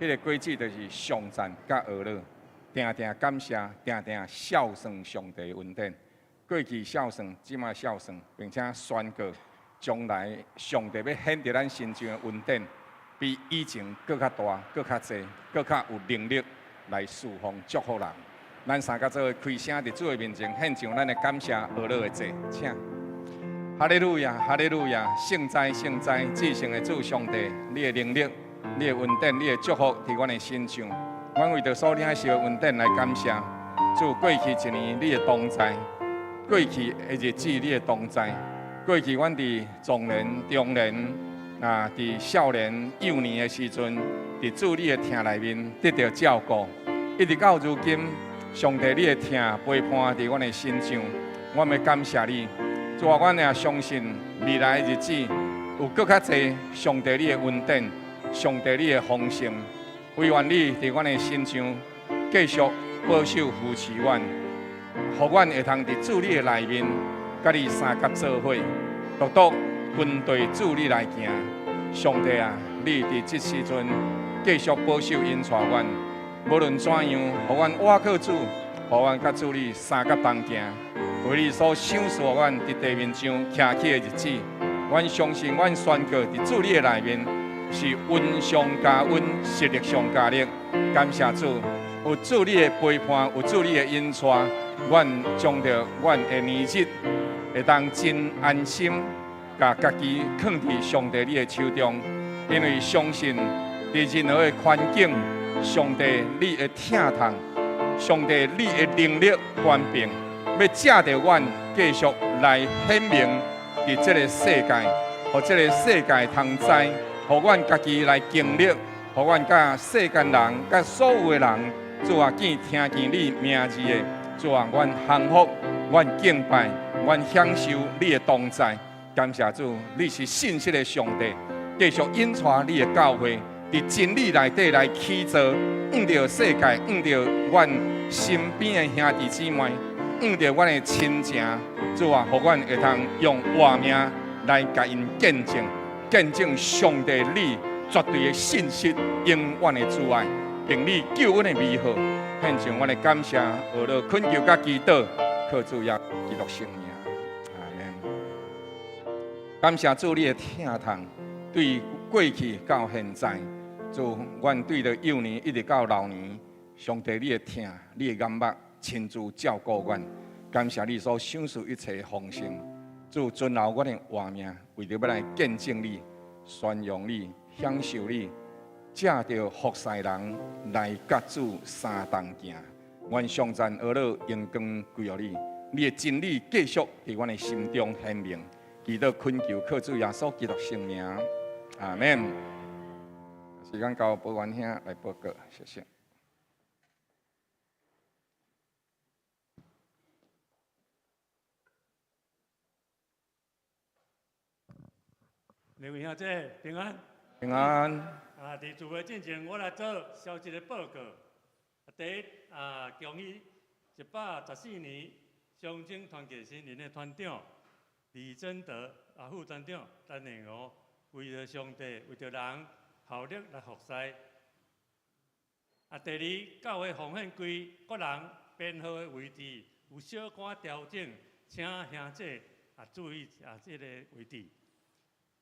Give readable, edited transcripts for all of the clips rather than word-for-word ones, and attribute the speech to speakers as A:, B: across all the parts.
A: 彼个果子就是颂赞佮呵咾，定定感谢，定定孝顺上帝恩典。过去孝顺，这马孝顺，并且宣告将来上帝欲显伫咱身上的恩典，比以前閣較大、閣較濟、閣較有能力來侍奉祝福人。咱三甲做伙開聲佇主的面前獻上咱的感謝呵咾的祭，請。哈利路亞，哈利路亞，聖哉聖哉，至聖的主上帝，你的能力、你的恩典、你的祝福佇阮的身上，阮為著所領受的恩典來感謝。主過去一年你的同在，過去的日子你的同在，過去阮佇壯年、中年、啊，佇少年、幼年的時陣，佇主你的疼內面得著照顧，一直到如今，上帝你的疼陪伴佇阮的身上，阮欲感謝你。主啊，阮也相信未來的日子有閣較濟上帝你的恩典，上帝你的豐盛，惟願你佇阮的身上繼續保守扶持阮，予阮會通佇主你的內面，佮你相佮做伙，獨獨跟隨主你來行。上帝啊，你佇這時陣繼續保守引帶阮，無論怎樣，予阮倚靠主，予阮佮主你相佮同行。為你所賞賜予阮佇地面上徛起的日子，阮相信，阮宣告佇主你的內面是恩上加恩，實力上加力。感謝主，有主你的陪伴，有主你的引帶，阮將著阮的年日會當真安心，共家己囥佇上帝你的手中，因為相信佇任何的環境，上帝你的疼痛，上帝你的能力權柄，欲藉著阮繼續來顯明佇這个世界，予這个世界通知，予阮家己來經歷，予阮佮世間人、佮所有的人，主啊，見聽見你名字的，主啊，阮降服，阮敬拜，阮享受你的同在。感謝主，你是信實的上帝，繼續引帶你的教會，佇真理內底來起造，向著世界，向著阮身邊的兄弟姊妹，向著阮的親情，主啊，予阮會通用活命來共𪜶見證，見證上帝你絕對的信實，永遠的慈愛，並你救恩的美好，獻上阮的感謝，呵咾懇求佮祈禱，靠主耶穌基督聖名，阿們。感謝主你的疼痛，對過去到現在，主，阮對著幼年一直到老年，上帝你的疼，你的眼目親自照顧阮，感謝你所賞賜一切豐盛，主存留阮的活命，為著欲來見證你、宣揚你、享受你，藉著服侍人來佮主相同行。願頌讚呵咾榮光歸予你，你的真理繼續佇阮的心中顯明。祈禱懇求靠主耶穌基督聖名，阿們。時間交保元兄來報告，謝謝。
B: 兩位兄姐平安。
A: 平安。
B: 啊，佇聚會進前，我來做小一个報告。第一，啊，恭喜114年長青團結新人的團長李真德啊副團長陳連娥，為著上帝，為著人效力來服侍。啊，第二，教會奉獻櫃各人編號的位置有小可調整，請兄姐啊注意啊這个位置。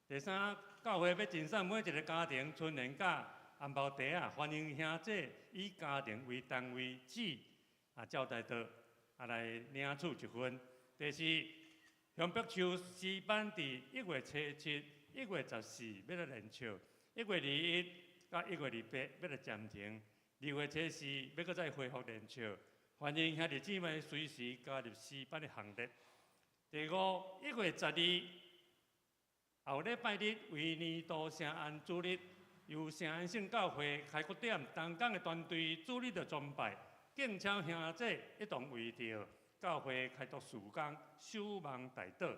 B: 第三，教會欲贈送每一个家庭春聯佮紅包袋仔，歡迎兄姐以家庭為單位寄啊招待桌啊來領取一份。第四，香柏樹詩班佇1月初7、1月14欲來練唱，1月21佮1月28欲來暫停，2月初4欲閣再恢復練唱。歡迎兄弟姊妹隨時加入詩班的行列。第五，1月12。後禮拜日為年度聖安主日，由聖安聖教會開國點同工的團隊主日的崇拜，敬請兄姐一同為著教會開拓事工，守望代禱。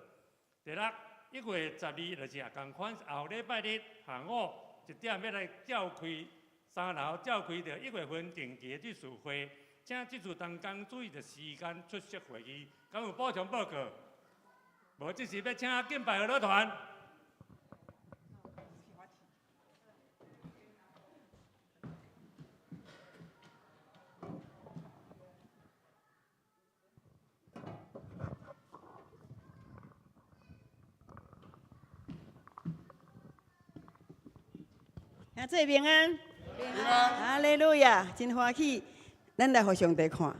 B: 第六，1月12就是也仝款，後禮拜日下午1點欲來召開三樓召開著1月份定期的執事會，請執事同工注意著時間出席會議。敢有補充報告？無，這時欲請敬拜呵咾團。
C: 兄平安，
A: 平安。
C: 哈利路亞，真歡喜，咱來予上帝看。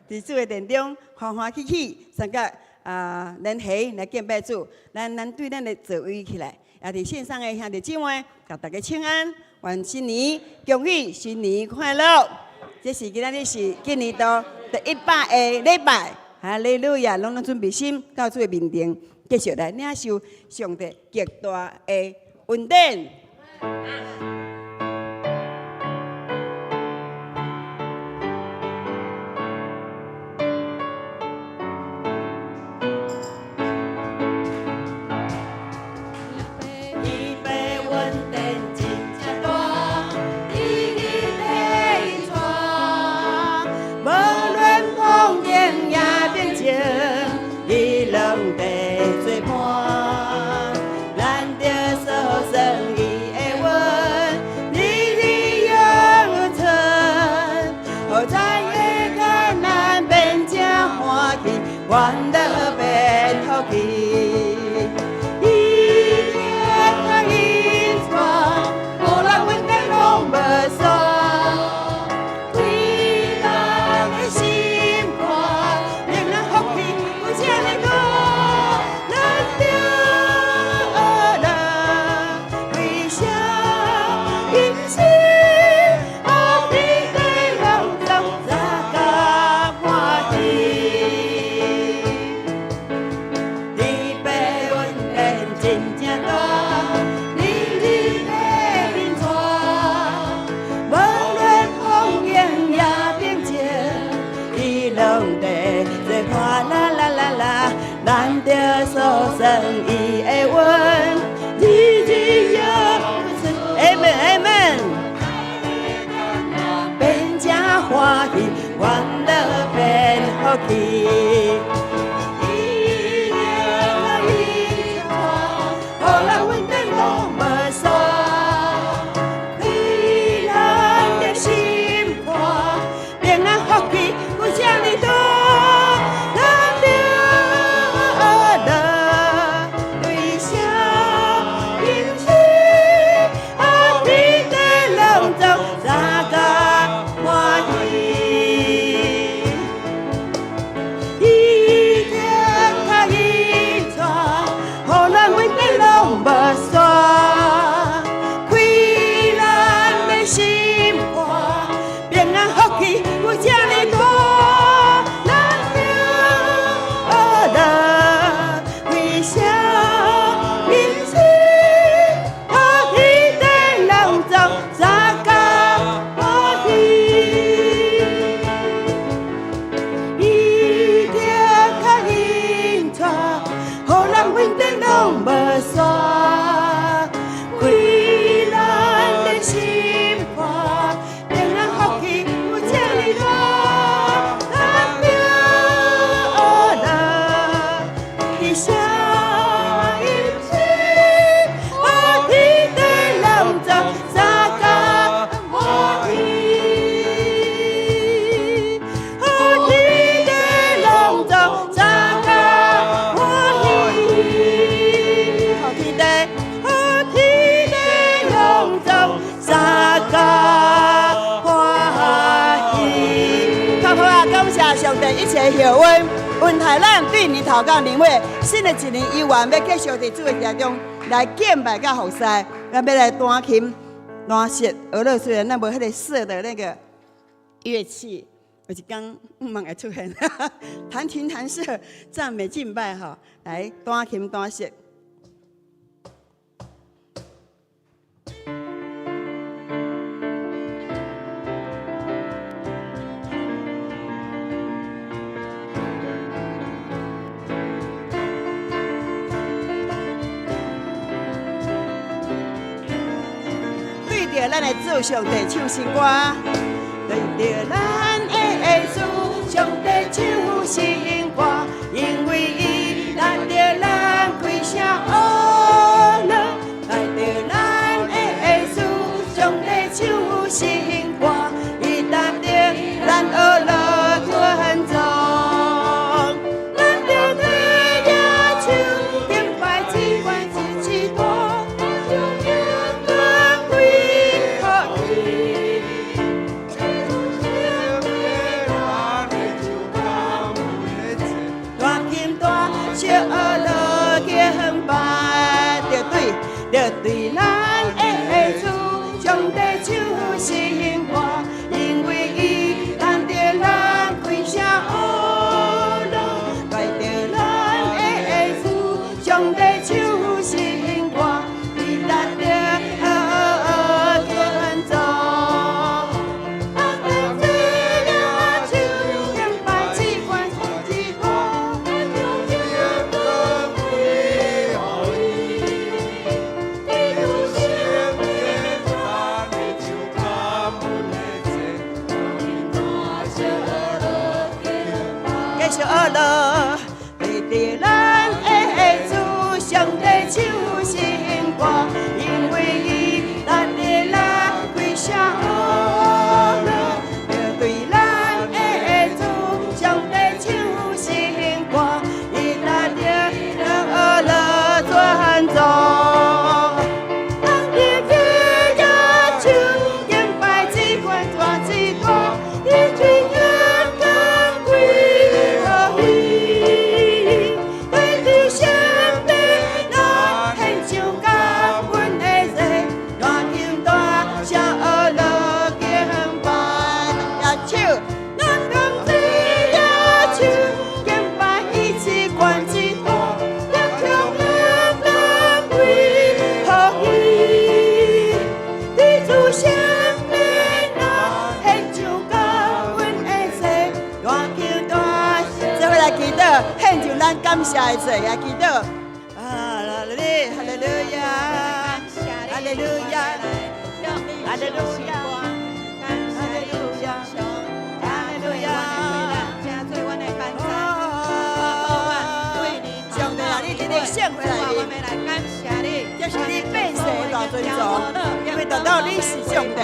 C: 佇主的殿中歡歡喜喜，參加啊聯誼來敬拜主。咱對咱的座位起來，也佇線上的兄弟姊妹，共大家請安，願新年恭喜新年快樂。這是今仔日是今年度第100個禮拜，哈利路亞，攏總準備心到主的面前，繼續來領受上帝極大的恩典。伊爸恩典真正大，日日替伊帶，無論風景也平靜，伊攏佇做伴。咱著數算伊的恩，日日永存，予知的艱難變成歡喜，歡樂變福氣。伊疼伊帶，予咱穩定攏無散。開咱的心肝，令咱福氣有這呢大。咱著學樂，為啥因是予天地攏總三甲歡喜。伊爸恩典真正大，日日替恁帶，無論風景也平靜，伊攏佇做伴啦啦啦啦，咱著數算伊的恩，日日永存。阿門阿門。變成歡喜，歡樂變福氣。伊疼伊帶，予咱穩定攏無散。開咱的心肝，平安福氣有這呢大。咱著學樂，對啥因是予天地攏總三甲歡喜。伊疼伊帶，予咱穩定攏無散。開咱的心肝，平安福氣有這呢大。咱著學樂，為啥因是予天地攏總三甲歡喜。伊疼伊帶，予咱穩定攏無散。開咱的心肝，平安福氣有這呢大。咱著學樂，為啥因是予天地攏總三甲歡喜。予天地攏總三甲歡喜。予天地，予天地攏總三甲歡喜。好好啊，感謝上帝一切的厚恩，恩待咱對年頭到年尾，新的一年猶原欲繼續佇主的殿中來敬拜佮服侍，咱欲來彈琴、彈瑟、俄樂。雖然咱無彼個瑟的那個樂器，有一工毋會出現，彈琴彈瑟，讚美敬拜吼，來彈琴彈瑟。對著咱的主上帝唱新歌，對著咱的主上帝唱新歌，因為伊帶著咱開聲學樂，帶著咱的主上帝唱新歌，伊帶著咱學樂尊頌，咱著提耶手敬拜至懸至大，續學樂，對著咱的主上帝唱新歌，因為伊值得咱規聲學樂，著對咱的主上帝唱新歌，伊值得咱學樂傳頌。咱舉起右手，敬拜至懸大至大，伊最勇敢歸予伊。對著上帝咱獻上感恩的祭，大聲大聲學樂敬拜，舉手，咱舉起右手，敬拜伊至懸至大，咱將勇敢歸予伊。對主上帝咱獻上感恩的祭，大聲大聲，做伙來祈禱，獻上咱感謝的祭來祈禱。啊，來，哈利路亞，哈利路亞，哈利路亞，哈利路亞，哈利路亞。上帝啊，你佇你聖會內面，這是你變世的大尊崇，因為得到你是上帝，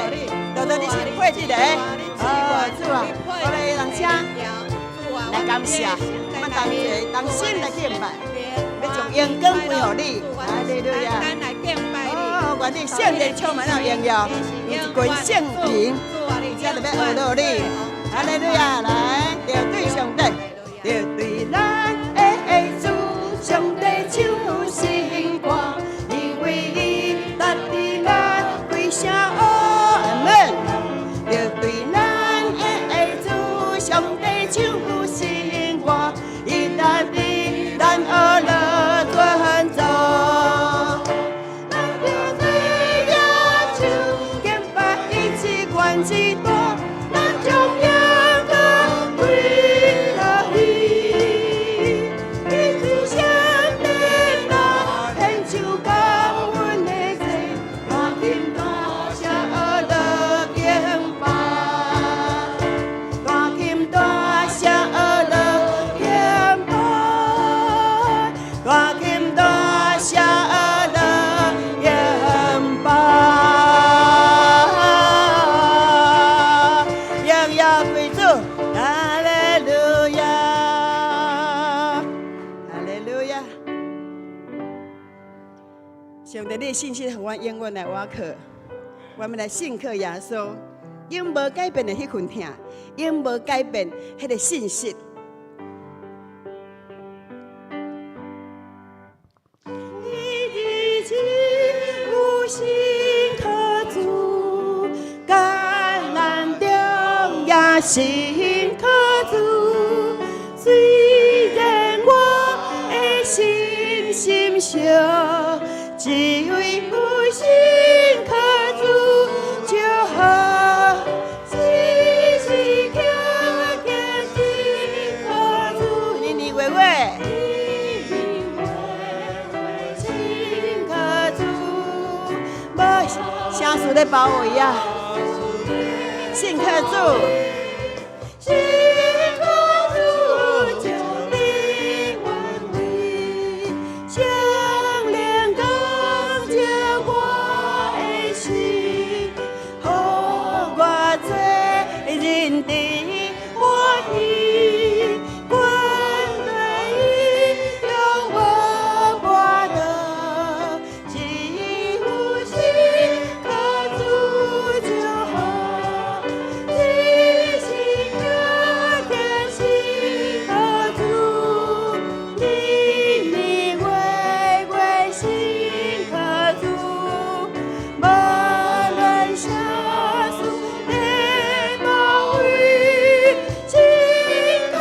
C: 得到你是配得的。啊，主啊，我們人請來感謝，我們同齊同心來敬拜，欲將榮光歸予你，哈利路亞。哦，願你聖靈充滿了榮耀，有一群聖靈，才著欲學樂你，哈利路亞，來，著對上帝，著對咱的主上帝唱新歌，因為伊值得咱規聲阿門。著對咱的主上帝唱新歌，伊值得咱學樂傳頌。咱舉起右手，敬拜伊至懸至大，咱將榮光歸予伊。對主上帝咱獻上感恩的祭，大聲大聲學樂敬拜，大聲大聲學樂敬拜，大聲大聲學樂敬拜，榮耀歸主，哈利路亞，哈利路亞。上帝，你的信實予阮永遠來倚靠，我們來信靠耶穌，永無改變的彼份疼，永無改變彼个信實。你的情無心可阻，艱難中也信靠主。雖然我的心心燒，只為有信靠主就好。時時刻刻信靠主，年年月月，年年月月信靠主，無啥事咧包圍啊，信靠主。信靠主就你安慰，聖靈剛強我的心，予我做人得歡喜，軍隊永無跋倒，只有信靠主就好。時時刻刻信靠主，年年月月信靠主，無論啥事的包圍，信靠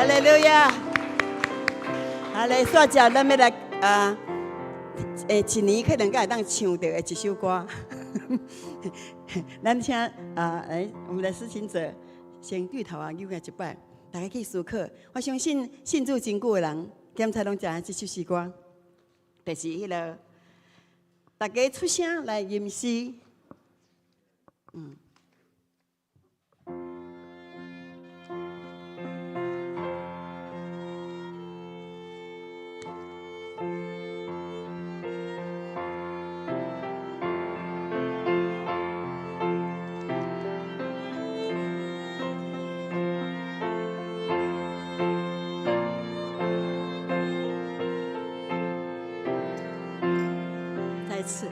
C: 哈利路亞！好咧，煞接咱欲來啊，一年可能才會當唱著的一首歌。咱請啊，來我們的司琴者先對頭仔扭來一擺，大家去思考。我相信信主真久的人，檢查攏知影這首詩歌，就是彼个大家出聲來吟詩。再次。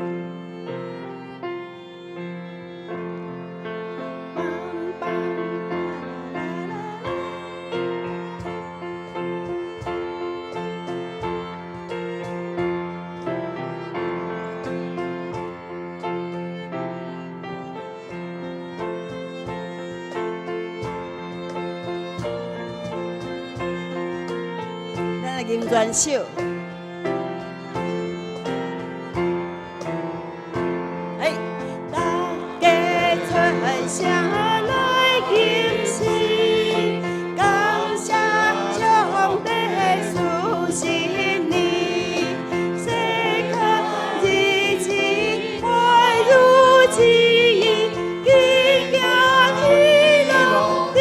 C: 咱來吟全首。哎，大家出聲來吟詩，感謝上帝賜新年，世間日子快如箭，緊行天路著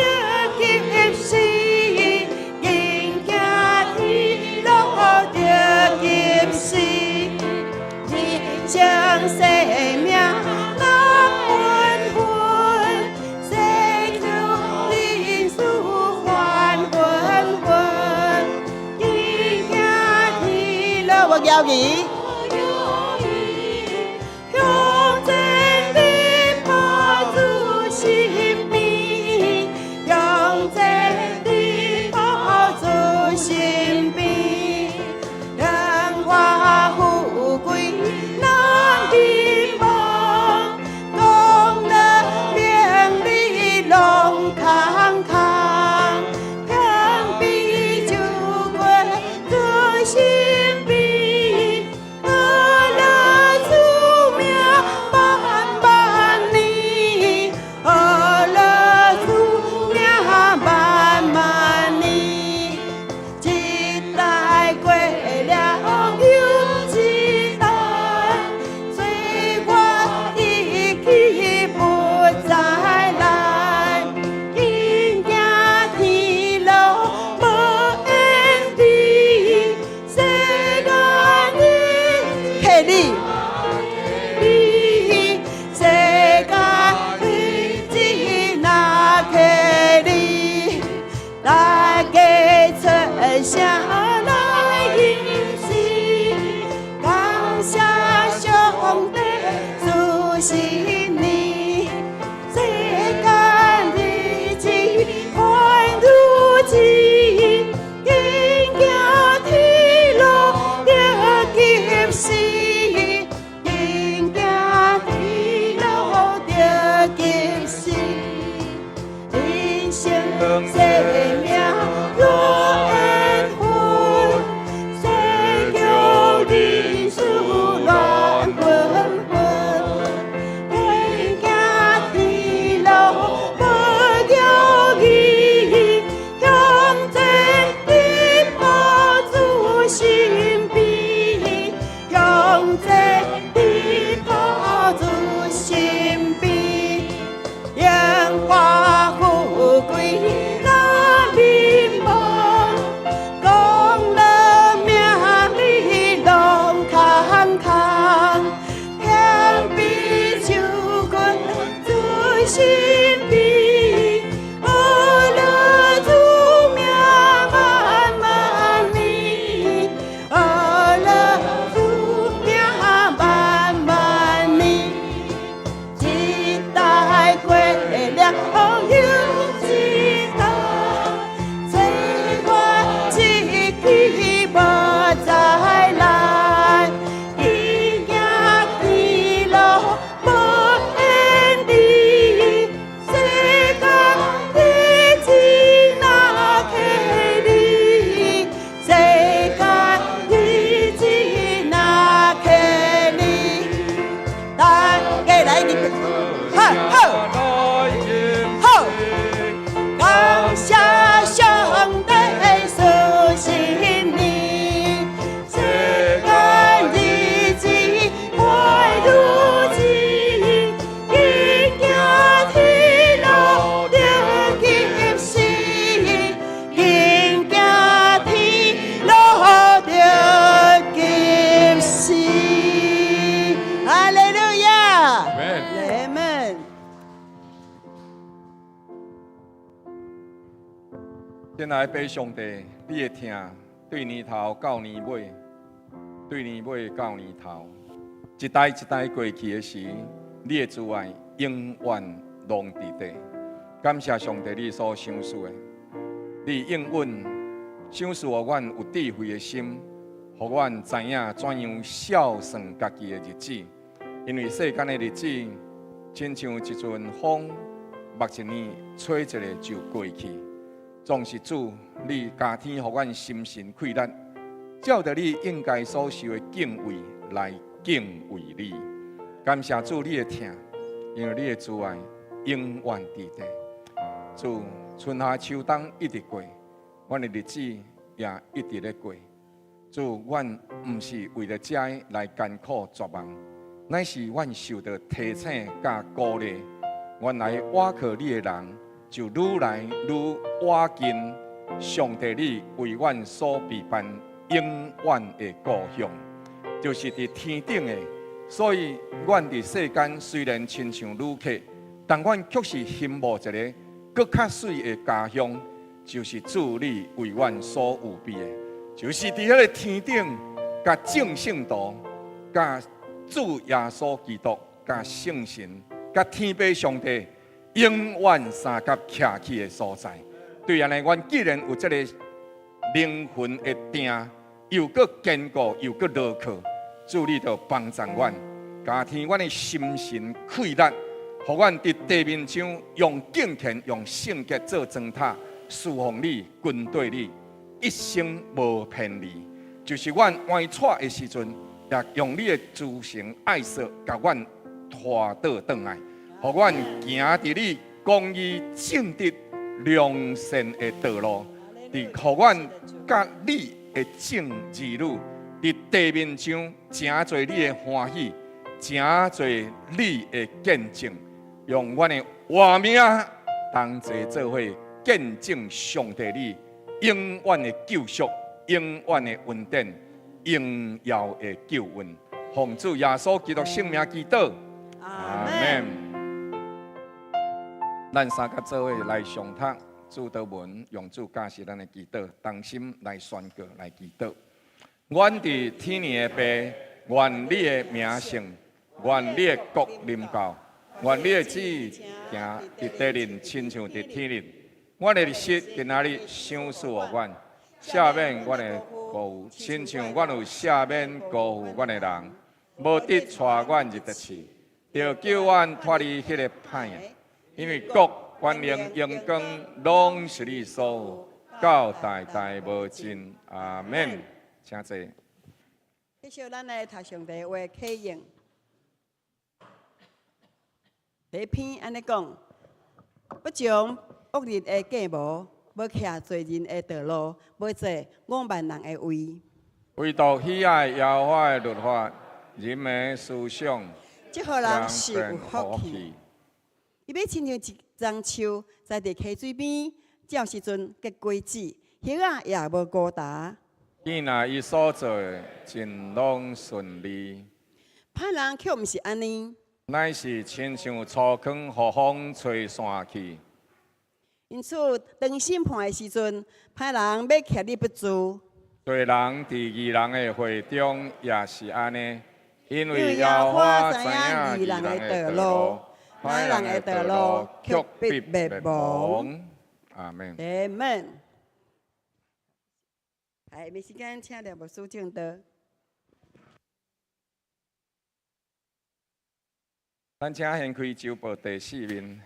C: 及時，緊行天路著及時。人生生命樂紛紛，世事人事煩紛紛，緊行天路我搖魚。向前奔跑主身邊，向前奔跑主身邊，榮華富貴難迷茫，功德名利攏空空，偏比就過主身邊，呵樂主名萬萬年，呵樂主名萬萬年。一代過了又一代，歲月一去不再來，緊行天路無緣離，世間日客你。世間日子若客你，大家出聲來吟詩，感謝上帝賜新年。世間日子快如箭，緊行天路著及時，
A: 親愛的父上帝，你的疼對年頭到年尾，對年尾到年頭，一代一代過去的時，你的慈愛永遠攏佇底。感謝上帝，你所賞賜的，你應允賞賜予阮有智慧的心，予阮知影怎樣孝順家己的日子。因為世間的日子，親像一陣風，目一暝吹一下就過去。總是主，你加添予阮心神氣力，照著你應該所受的敬畏來敬畏你。感謝主你的疼，因為你的慈愛永遠佇底。主，春夏秋冬一直過，阮的日子也一直咧過。主，阮毋是為著這來艱苦絕望，乃是阮受到提醒佮鼓勵，原來倚靠你的人，就愈來愈倚近上帝，你為阮所備辦永遠的故鄉，就是佇天頂的。所以，阮佇世間雖然親像旅客，但阮卻是欣慕一个閣較媠的家鄉，就是主你為阮所預備的，就是佇彼个天頂，佮眾聖徒、佮主耶穌基督、佮聖神、佮天父上帝，永遠相佮徛起的所在。對按呢，阮既然有這个靈魂的碇，又閣堅固，又閣牢靠，主你就幫助阮，加添阮的心神氣力，予阮佇地面上用敬虔、用聖潔做燈塔，侍奉你、跟綴你，一生無偏離。就是阮歪趖的時陣，也用你的慈繩愛索，共阮拖倒轉來。予阮行佇你公義正直良善的道路，佇予阮佮你的眾兒女佇地面上成做你的歡喜，成做你的見證，用阮的活命同齊做伙見證上帝你永遠的救贖、永遠的恩典、榮耀的救恩。奉主耶穌基督聖名祈禱，阿們。咱三個做伙來誦讀主禱文，用主教示咱的祈禱，同心來宣告來祈禱。阮佇天裡的父，願你的名聖，願你的國臨到，願你的旨意行佇地面，親像佇天裡。阮的日食今仔日賞賜予阮，赦免阮的過誤，親像阮有赦免辜負阮的人，無得帶阮入著試，著救阮脫離彼个歹的。因為國、權能、榮光，攏是你所有，到代代無盡。阿們。請坐。
C: 繼續，咱來讀上帝話啟應。第一篇按呢講：不從惡人的計謀，無徛罪人的道路，無坐愚慢人的位。
A: 唯獨喜愛耶和華的律法，日暝思想，
C: 這號人是有福氣。伊欲親像一樟樹，栽佇溪水邊，照時陣結果子，葉仔也無枯焦。
A: 見若伊所做的盡攏順利。
C: 歹人卻毋是按呢，
A: 乃是親像粗糠予風吹散去。
C: 因此，當審判的時陣，歹人欲徛立不住。
A: 罪人佇義人的會中也是按呢，因為耶和華知影義人的道路，歹人的道路卻必滅亡。阿們。
C: 阿們。下面時間請廖牧師證道。
A: 咱請掀開周報第四面。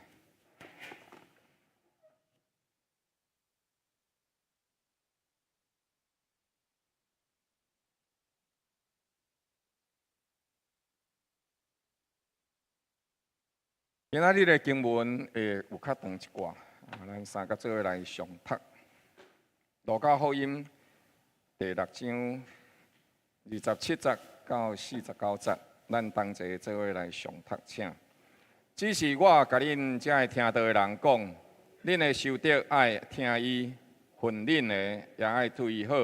A: 今仔日的經文會有較長一寡，啊，咱三個做伙來誦讀。路加福音第六章27節到49節，咱同齊做伙來誦讀，請。只是我共恁遮的聽道的人講，恁的仇敵愛疼伊，恨恁的也愛對伊好，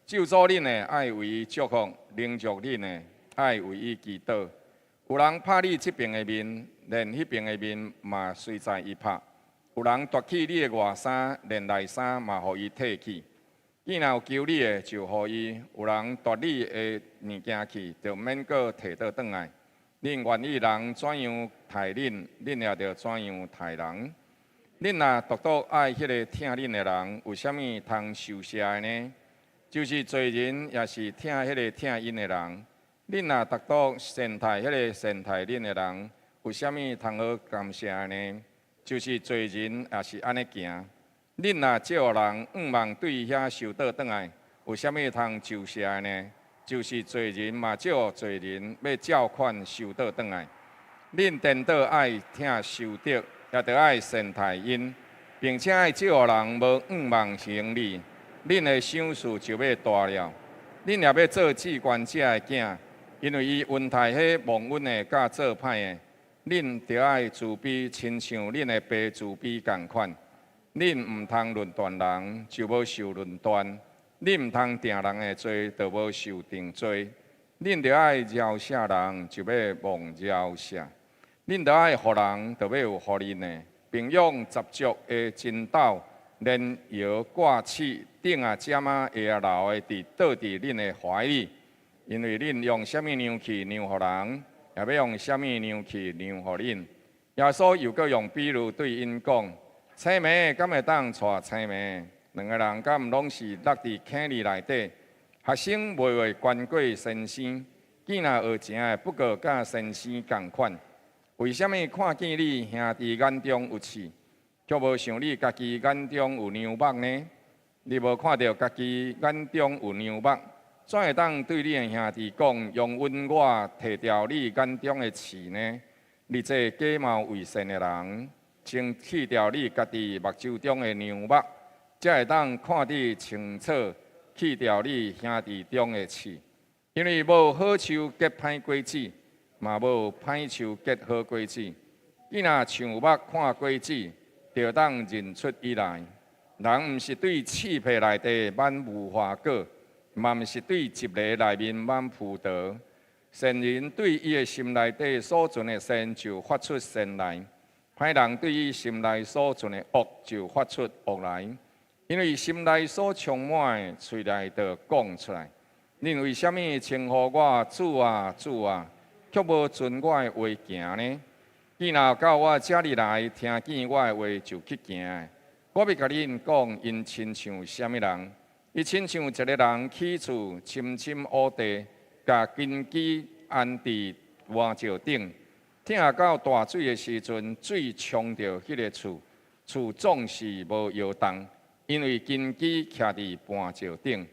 A: 咒詛恁的愛為伊祝福，凌辱恁的愛為伊祈禱。有人拍你這邊的面，連彼邊的面嘛隨在伊拍；有人奪去你的外衫，連內衫嘛予伊退去。見若有求你的，就予伊；有人奪你的物件去，就免閣提倒轉來。恁願意人怎樣待恁，恁也著怎樣待人。恁若獨獨愛彼个疼恁的人，有啥物通受謝的呢？就是罪人也是疼彼个疼𪜶的人。恁若獨獨善待彼个善待恁的人，有啥物通好感謝的呢？就是罪人也是按呢行。恁若借予人，向望對遐收倒轉來，有啥物通受謝的呢？就是罪人嘛借予罪人，欲照款收倒轉來。恁顛倒愛疼仇敵，也著愛善待𪜶，並且愛借予人無向望還你，恁的賞賜就欲大了。恁也欲做至懸者的囝，因為伊恩待彼忘恩的佮做歹的。恁著愛慈悲，親像恁的爸慈悲仝款。恁毋通論斷人，就無受論斷；恁毋通定人的罪，就無受定罪。恁著愛饒赦人，就欲蒙饒赦；恁著愛予人，就欲有予恁的，並用十足的筋斗，連搖掛齒，頂仔尖仔下仔流的，佇倒佇恁的懷裡。因為恁用啥物量器量予人，也欲用啥物量器量予恁。耶穌又閣用比喻對𪜶講：青糜敢會當帶青糜？兩个人敢毋攏是落佇坑裡內底？學生袂會懸過先生，囝若學成的，不過佮先生仝款。為啥物看見你兄弟眼中有刺，卻無想你家己眼中有梁木呢？你無看著家己眼中有梁木，怎會當對你的兄弟講，容允我提掉你眼中的刺呢？你這假冒為善的人，先去掉你家己目睭中的梁木，才會當看得清楚，去掉你兄弟中的刺。因為無好樹結歹果子，嘛無歹樹結好果子。見若樹木看果子，就當認出伊來。人毋是對刺皮內底挽無花果，嘛毋是對蒺藜內面挽葡萄。善人對伊的心內底所存的善，就發出善來；歹人對伊心內所存的惡，就發出惡來。因為心內所充滿的，喙內就講出來。恁為啥物稱呼我主啊主啊，卻無遵我的話行呢？見若到我遮裡來，聽見我的話就去行的，我欲共恁講，𪜶親像啥物人？伊親像一个人起厝，深深挖地，共根基安佇磐石頂。疼到大水的時陣，水沖著彼个厝，厝總是無搖動，因為根基徛佇磐石頂。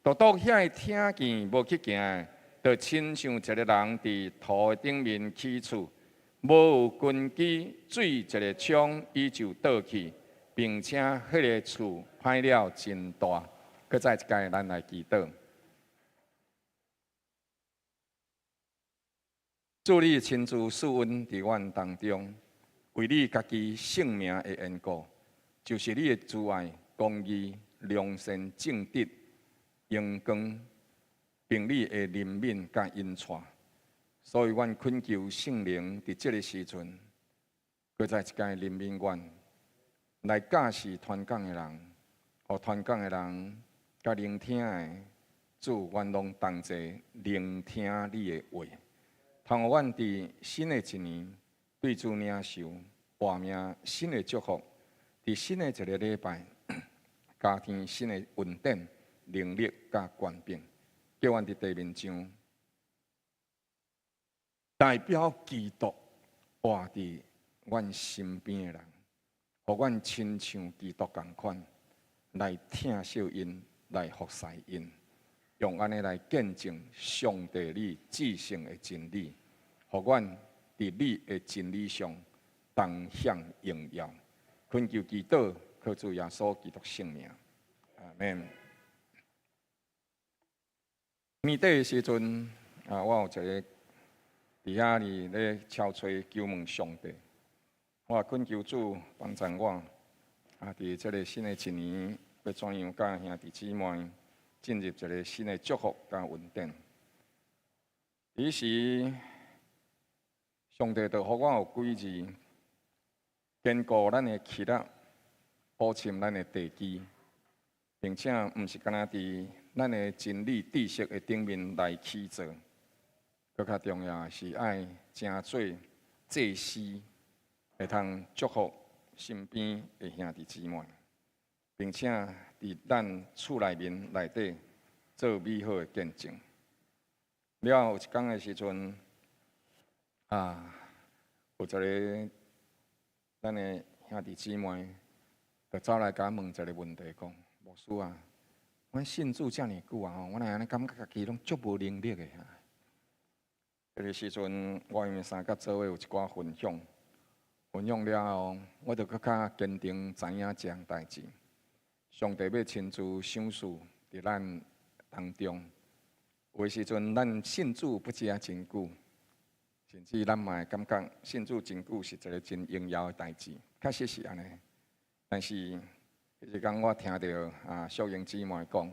A: 獨獨遐个聽見無去行的，就親像一个人佇塗的頂面起厝，無有根基，水一个沖，伊就倒去，並且彼个厝歹了真大。閣再一擺，咱來祈禱。主你親自賜恩佇阮當中，為你家己聖名的緣故，就是你的慈愛、公義、良善、正直、榮光，並你的憐憫佮引帶。所以，阮懇求聖靈佇這个時陣，閣再一擺憐憫阮，來教示傳講的人，予傳講的人佮聆聽的，主，阮攏同齊聆聽你的話。通予阮佇新的一年對主領受活命新的祝福，佇新的一个禮拜加添新的恩典、能力佮權柄，叫阮佇地面上代表基督活佇阮身邊的人，予阮親像基督仝款來疼惜𪜶，來服侍𪜶。用按呢來見證上帝你至聖的真理，予阮佇你的真理上同享榮耀。懇求祈禱，靠主耶穌基督聖名，阿們。年底的時陣啊，我有一个佇遐裡咧敲揣求問上帝，我懇求主幫助我啊，佇這个新的一年，欲怎樣佮兄弟姊妹進入一个新的祝福佮恩典。彼時，上帝就予我有幾字，堅固咱的基力，保深咱的地基，並且毋是干焦佇咱的真理知識的頂面來起造，閣較重要的是愛成做祭司，會通祝福身邊的兄弟姊妹，並且佇咱厝內面內底做美好的見證。了後有一工的時陣，啊，有一个咱的兄弟姊妹，就走來共我問一个問題，講：牧師啊，阮信主遮爾久啊，吼，我哪會按呢感覺家己攏足無能力的啊？彼个時陣，我因為相佮做伙有一寡分享，分享了後，我就閣較堅定知影這項代誌。上帝欲親自賞賜佇咱當中。有的時陣，咱信主不止啊真久，甚至咱嘛會感覺信主真久是一个真榮耀的代誌，確實是按呢。但是，彼一工我聽著啊淑英姊妹講，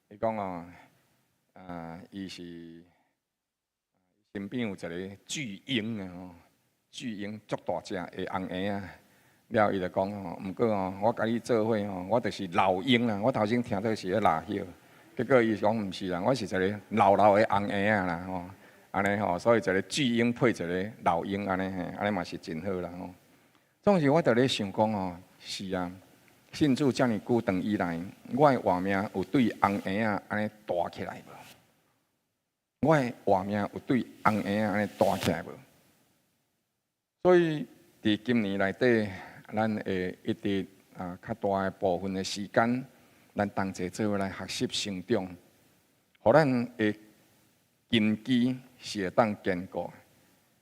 A: 伊講哦，啊，伊是身邊有一个巨嬰啊吼，巨嬰足大隻的紅嬰仔，了伊就講吼，毋過吼，我共你做伙吼，我就是老鷹啦。我頭先聽做是咧老鷹。結果伊講毋是啦，我是一个老老的紅嬰仔啦吼，按呢吼，所以一个巨嬰配一个老鷹按呢嘿，按呢嘛是真好啦吼。總是我佇咧想講吼，是啊，信主遮爾久長以來，我的活命有對紅嬰仔按呢大起來無？我的活命有對紅嬰仔按呢大起來無？所以佇今年內底，咱會一直啊較大的部分的時間，咱同齊做伙來學習成長，予咱的根基是會當堅固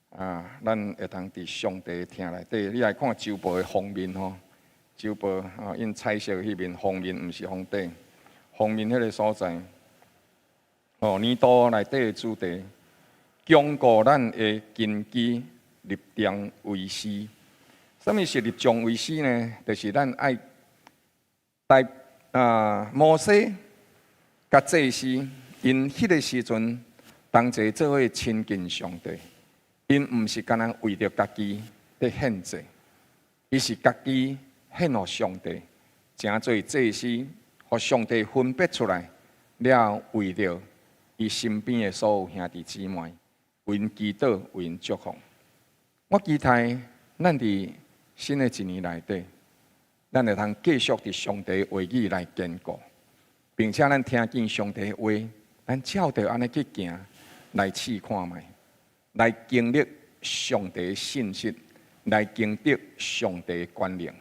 A: 啊！咱會當佇上帝疼內底，你來看周報的封面吼，周報啊印彩色彼面封面，毋是封底，封面彼个所在，哦，年度內底的主題，堅固咱的根基，立定為師。啥物是立定為師呢？就是咱愛帶。啊，摩西佮祭司，𪜶彼个時陣同齊做伙親近上帝，𪜶毋是干焦為著家己佇獻祭，伊是家己獻予上帝，成做祭司，予上帝分別出來，了為著伊身邊的所有兄弟姊妹，為𪜶祈禱，為𪜶祝福。我期待咱佇新的一年內底，咱會通繼續佇上帝話語來堅固，並且咱聽見上帝話，咱照著按呢去行，來試看覓，來經歷上帝信實，來經歷上帝權能。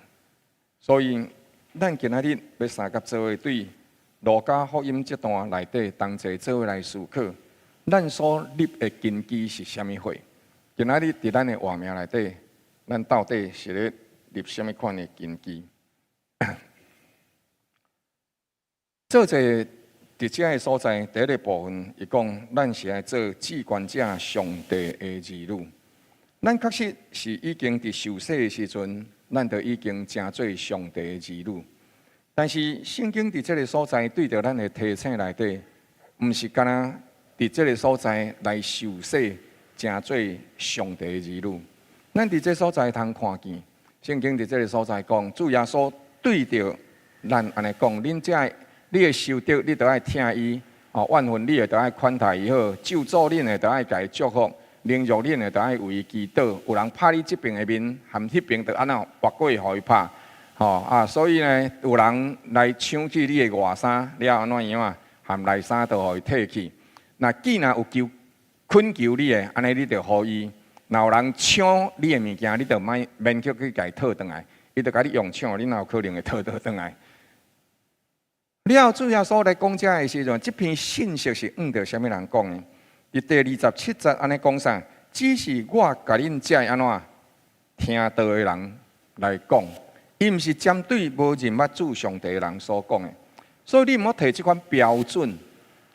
A: 所以，咱今仔日欲相佮做伙對路加福音這段內底同齊做伙來思考，咱所立的根基是啥物貨？今仔日佇咱的活命內底，咱到底是咧立啥物款的根基？做者佇這个所在，第一个部分，伊講咱是愛做至關者上帝的兒女。咱確實是已經佇受洗的時陣，咱就已經成做上帝的兒女。但是聖經佇這个所在對著咱的提醒內底，毋是干焦佇這个所在來受洗，成做上帝的兒女。咱佇這所在通看見，聖經佇這个所在講，主耶穌對著咱按呢講，恁這你的仇敵，你著愛疼伊；哦，怨恨你的，著愛款待伊好；咒詛恁的，著愛共伊祝福；凌辱恁的，著愛為伊祈禱。有人拍你這爿的面，含彼爿著按怎跋過去予伊拍，吼啊！所以呢，有人來搶去你的外衫，了按怎樣啊？含內衫都予伊退去。若既然有求懇求你的，按呢你著予伊；若有人搶你的物件，你著莫勉強去共伊討轉來，伊著共你用搶，你哪有可能會討倒轉來？了後主耶穌來講這的時陣，這篇信息是向著啥物人講的？佇第27節按呢講啥？只是我共恁這按怎聽道的人來講，伊毋是針對無認捌主上帝的人所講的。所以你毋好提這款標準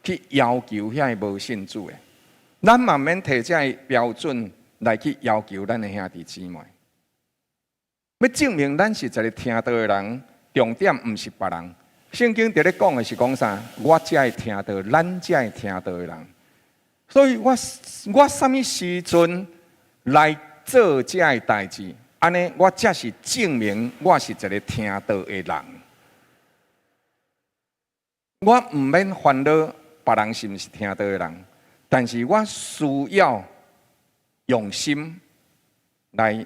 A: 去要求遐个無信主的，咱嘛毋免提這个標準來去要求咱的兄弟姊妹。欲證明咱是一个聽道的人，重點毋是別人。聖經佇咧講的是講啥？我這个聽道，咱這个聽道的人。所以我啥物時陣來做這个代誌，按呢我才是證明我是一个聽道的人。我毋免煩惱別人是毋是聽道的人，但是我需要用心來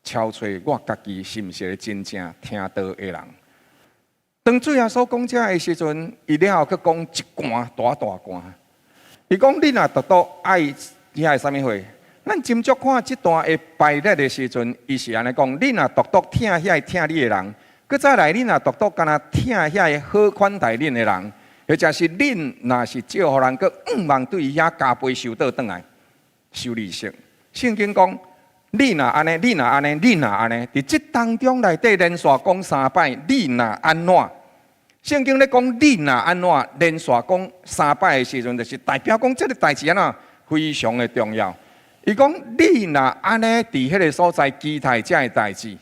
A: 敲揣我家己是毋是一个真正聽道的人。當主耶穌講這的時陣，伊了後閣講一段大大段。伊講恁若獨獨愛遐的啥物貨？咱斟酌看這段的排列的時陣，伊是按呢講：恁若獨獨疼遐个疼你的人，閣再來，恁若獨獨干焦疼遐个好款待恁的人，或者是恁若是借予人，閣向望對伊遐加倍收倒轉來，收利息。聖經講：你若按呢，你若按呢，你若按呢，佇這當中內底連續講三擺，你若按怎？聖經咧講你若按怎，連續講三擺的時陣，就是代表講這个代誌按怎非常的重要。伊講你若按呢佇彼个所在期待這个代誌，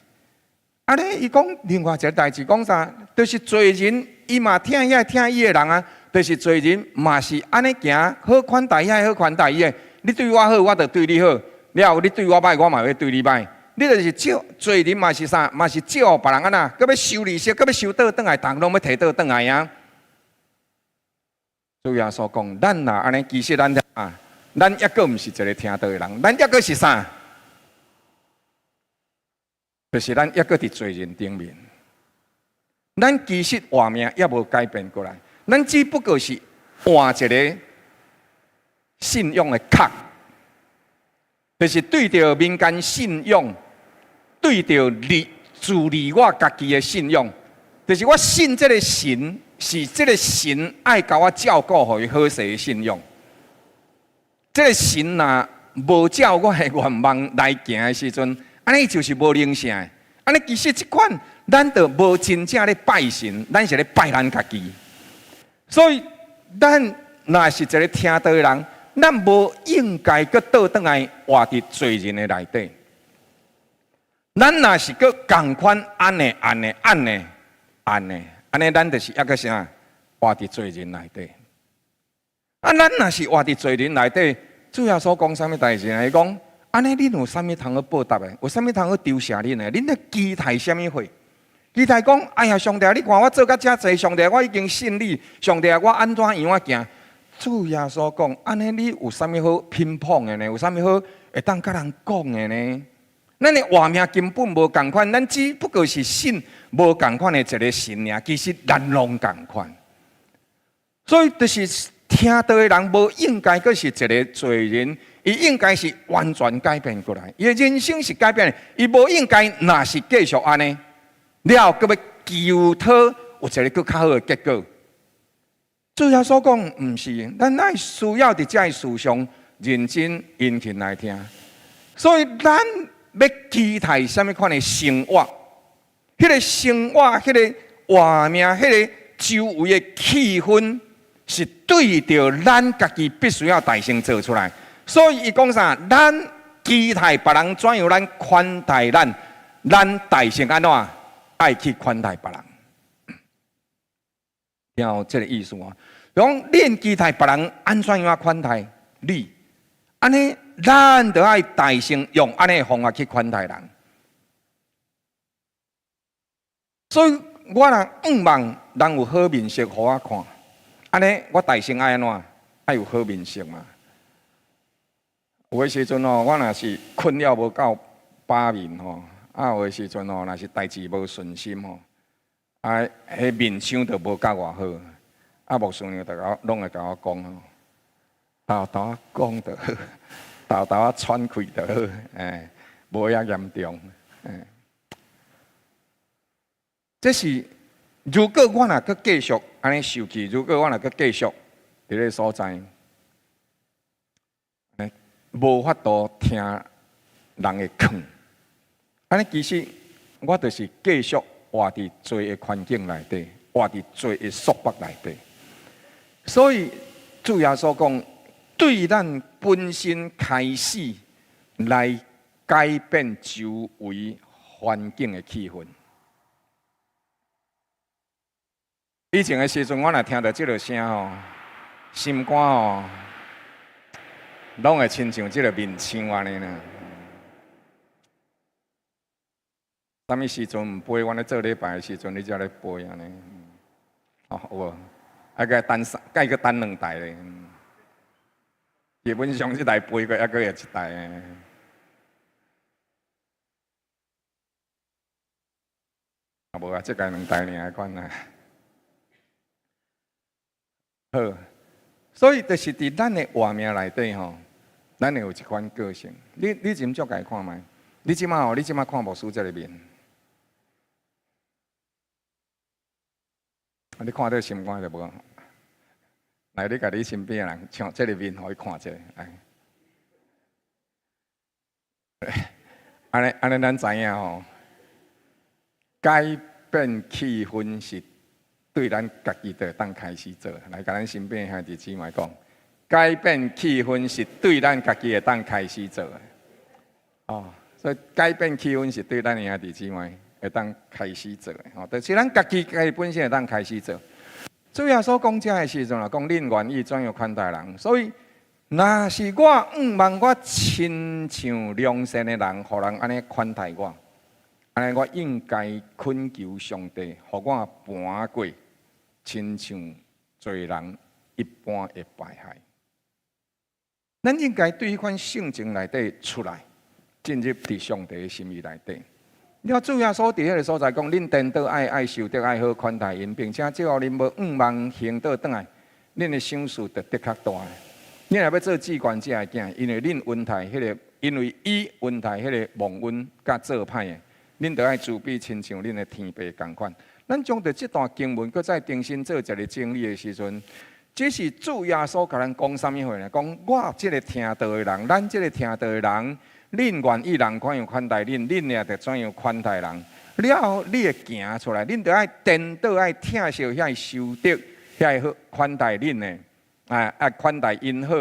A: 按呢伊講另外一个代誌講啥？就是罪人伊嘛疼遐疼伊的人啊，就是罪人嘛是按呢行，好款待遐好款待伊的。你對我好，我就對你好；了後你對我歹，我嘛會對你歹。你就是借罪人嘛是啥？嘛是借予別人按怎？閣欲收利息，閣欲收倒轉來，逐項攏欲提倒轉來啊！主耶穌講，咱若按呢，其實咱啊，咱抑閣毋是一个聽道的人，咱抑閣是啥？就是咱抑閣佇罪人頂面。咱其實活命猶無改變過來，咱只不過是換一个信仰的殼，就是對著民間信仰，對著你自利我家己的信仰，就是我信這个神，是這个神愛共我照顧，予伊好勢的信仰。這个神若無照我的願望來行的時陣，按呢就是無靈性的。按呢其實這款，咱就無真正咧拜神，咱是咧拜咱家己。所以，咱若是一个聽道的人，咱無應該閣倒轉來活佇罪人的內底。咱若是閣仝款按呢按呢按呢按呢，按呢咱就是抑閣啥活佇罪人內底。啊，咱若是活佇罪人內底，主耶穌講啥物代誌呢？伊講，按呢恁有啥物通好報答的？有啥物通好酬謝恁的？恁咧期待啥物貨？期待講，哎呀，上帝，你看我做甲遮濟，上帝，我已經信你，上帝，我按怎樣仔行？主耶穌講，按呢你有啥物好評判的呢？有啥物好會當佮人講的呢？咱的活命根本無仝款，咱只不過是信無仝款的一个神爾，其實咱攏仝款。所以就是聽道的人無應該閣是一个罪人，伊應該是完全改變過來，伊的人生是改變的，伊無應該若是繼續按呢，了後閣欲求討有一个閣較好的結果。主耶穌講毋是，咱愛需要佇這个事上認真殷勤來聽。所以咱欲期待啥物款的生活？彼个生活、彼个活命、彼个周圍的氣氛，是對著咱家己必須要代先做出來。所以伊講啥？咱期待別人怎樣咱款待咱，咱代先按怎愛去款待別人。聽有這个意思啊？講恁期待別人按怎樣款待你，按呢，咱就愛代先用按呢方法去款待人。所以我若向望人有好面色予我看，按呢我代先愛按怎？愛有好面色嘛。有的時陣吼，我若是睏了無夠飽眠吼，啊有的時陣吼，若是代誌無順心吼，啊，彼面相就無夠偌好。啊，牧師娘就共我攏會共我講吼，沓沓仔講就好，沓沓仔喘氣就好，欸，無遐嚴重，欸。這是如果我若閣繼續按呢受氣，如果我若閣繼續佇咧所在，欸，無法度聽人的勸，按呢其實我就是繼續活佇罪的環境內底，活佇罪的束縛內底。所以主耶穌講，對咱本身開始來改變周圍環境的氣氛。以前的時陣，我若聽著這个聲吼，心肝吼，攏會親像這个面槍按呢啦。啥物時陣毋飛？阮咧做禮拜的時陣，你才咧飛按呢？哦，有無？啊，閣等三，閣閣等兩台咧。基本上這台飛過，猶閣會一台。啊，無啊，這個兩台爾款啊。好，所以就是佇咱的活命內底吼，咱會有一款個性。你斟酌共看覓？你這馬吼，你這馬看牧師這个面，啊，你看到心肝就無？來，你共你身邊的人像這个面，予伊看一下，來。按呢按呢，咱知影吼，改變氣氛是對咱家己就會當開始做。來，共咱身邊兄弟姊妹講，改變氣氛是對咱家己會當開始做的。哦，所以改變氣氛是對咱的兄弟姊妹會當開始做的。吼，就是咱家己家己本身會當開始做。主耶穌講這的時陣啦，講恁願意怎樣款待人，所以若是我向望我親像良善的人，予人按呢款待我，按呢我應該懇求上帝，予我盤過親像罪人一般的敗害。咱應該對彼款性情內底出來，進入佇上帝的心意內底。了，主耶穌佇彼个所在講，恁顛倒愛愛受得愛好款待𪜶，並且只要恁無向望還倒轉來，恁的賞賜就的確大。恁若欲做至懸者的囝，因為恁恩待彼个，因為伊恩待彼个忘恩佮做歹的，恁著愛慈悲親像恁的天父仝款。咱將著這段經文，閣再重新做一个整理的時陣，這是主耶穌共咱講啥物話呢？講我這个聽道的人，咱這个聽道的人。恁願意人怎樣款待恁，恁也著怎樣款待人。了後，你會行出來，恁著愛顛倒愛疼惜遐受得遐好款待恁的，啊啊款待𪜶好。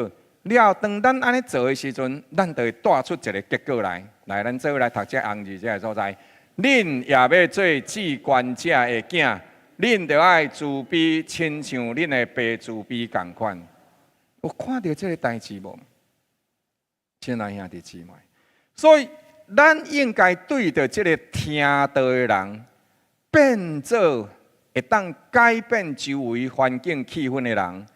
A: 了後，當咱按呢做的時陣，咱就會帶出一个結果來。來，咱做伙來讀這紅字這个所在。恁也欲做至懸者的囝，恁著愛慈悲，親像恁的爸慈悲仝款。有看著這个代誌無？親愛兄弟姊妹。所以，咱應該對著這个聽道的人，變做會當改變周圍環境氣氛的人。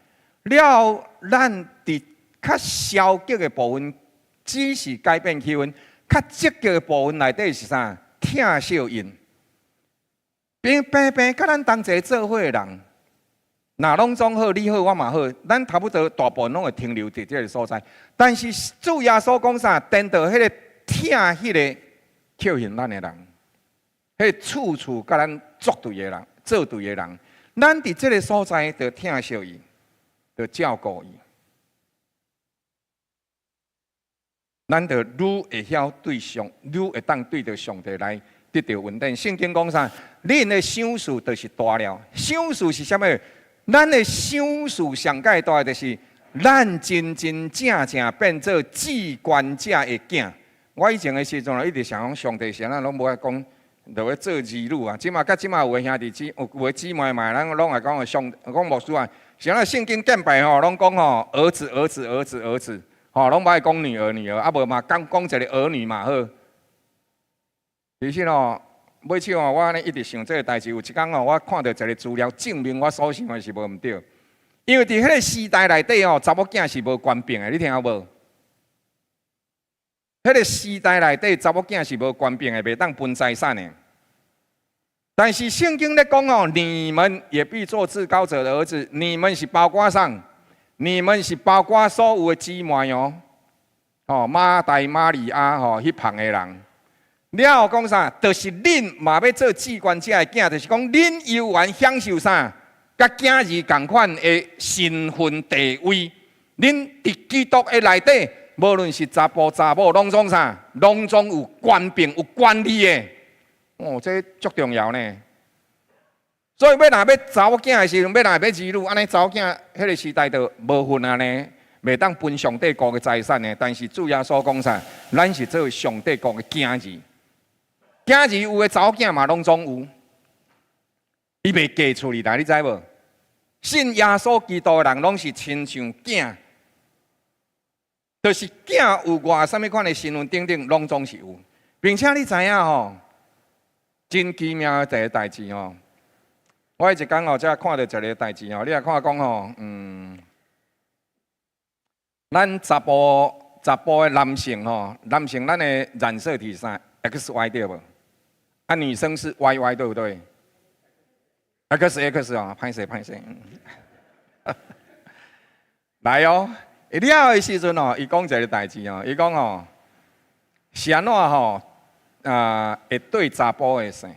A: 了後，咱佇較消極的部分，只是改變氣氛；較積極的部分內底是啥？疼惜𪜶。平平平，佮咱同齊做伙的人，若攏總好，你好，我嘛好，咱差不多大部分攏會停留佇這个所在。但是主耶穌講啥？顛倒彼个。疼彼个扣嫌咱的人，彼个處處佮咱作對的人，做對的人，咱佇這个所在著疼惜伊，著照顧伊，咱著愈會曉對上，愈會當對著上帝來得著恩典。聖經講啥？恁的賞賜就是大了。賞賜是啥物？咱的賞賜上蓋大的就是咱真真正正變做至懸者的囝。我以前的時陣一直想講上帝是按怎攏無愛講，就欲做兒女啊。這馬佮這馬有的兄弟姊，有的姊妹嘛，咱攏會講上講牧師啊，像咱聖經敬拜吼，攏講吼兒子兒子兒子兒子，吼攏無愛講女兒女兒，啊無嘛講講一个兒女嘛好。其實吼，尾手吼，我按呢一直想這个代誌，有一工吼，我看著一个資料證明我所想的是無毋對，因為佇彼个時代內底吼，查某囝是無權柄的，你聽有無？彼个時代內底，查某囝是無權柄的，袂當分財產的。但是聖經咧講哦，你們也必做至高者的兒子。你們是包括啥？你們是包括所有的姊妹哦，吼馬大、瑪利亞吼，彼旁的人。了後講啥？就是恁嘛欲做至懸者的囝，就是講恁猶原享受啥？佮囝兒仝款的身份地位。恁佇基督的內底。無論是查埔查某，攏總啥，攏總有權柄、有權利的。哦，這足重要呢。所以欲若欲查某囝的時陣，欲若欲兒女，按呢查某囝，彼个時代就無份啊呢，袂當分上帝國的財產呢。但是主耶穌講啥？咱是做上帝國的囝兒，囝兒有的查某囝嘛，攏總有。伊袂嫁出去啦，你知無？信耶穌基督的人，攏是親像囝。就是囝有偌啥物款的身份等等，攏總是有，並且你知影吼，真奇妙的一个代誌吼。我彼一工吼，才看著一个代誌吼，你若看講吼，咱查埔的男性吼，男性咱的染色體啥 XY 對無？啊，女生是 YY 對不對？XX 哦，歹勢歹勢。來哦，了的時陣哦，伊講一个代誌哦，伊講哦，是按怎吼？啊，會對查埔的姓，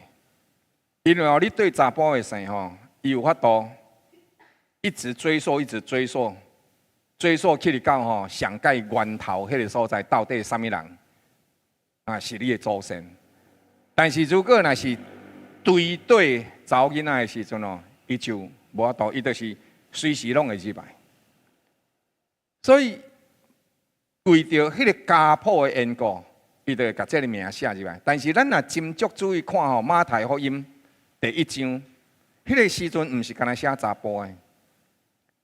A: 因為哦，你對查埔的姓吼，伊有法度一直追溯，一直追溯，追溯去到吼上蓋源頭彼个所在，到底啥物人啊是你的祖先？但是如果若是對對查某囡仔的時陣哦，伊就無法度，伊就是隨時攏會入來。所以為著彼个家譜的緣故，伊就會共這个名寫入來。但是咱若斟酌注意看吼，馬太福音第一章，彼个時陣毋是干焦寫查埔的。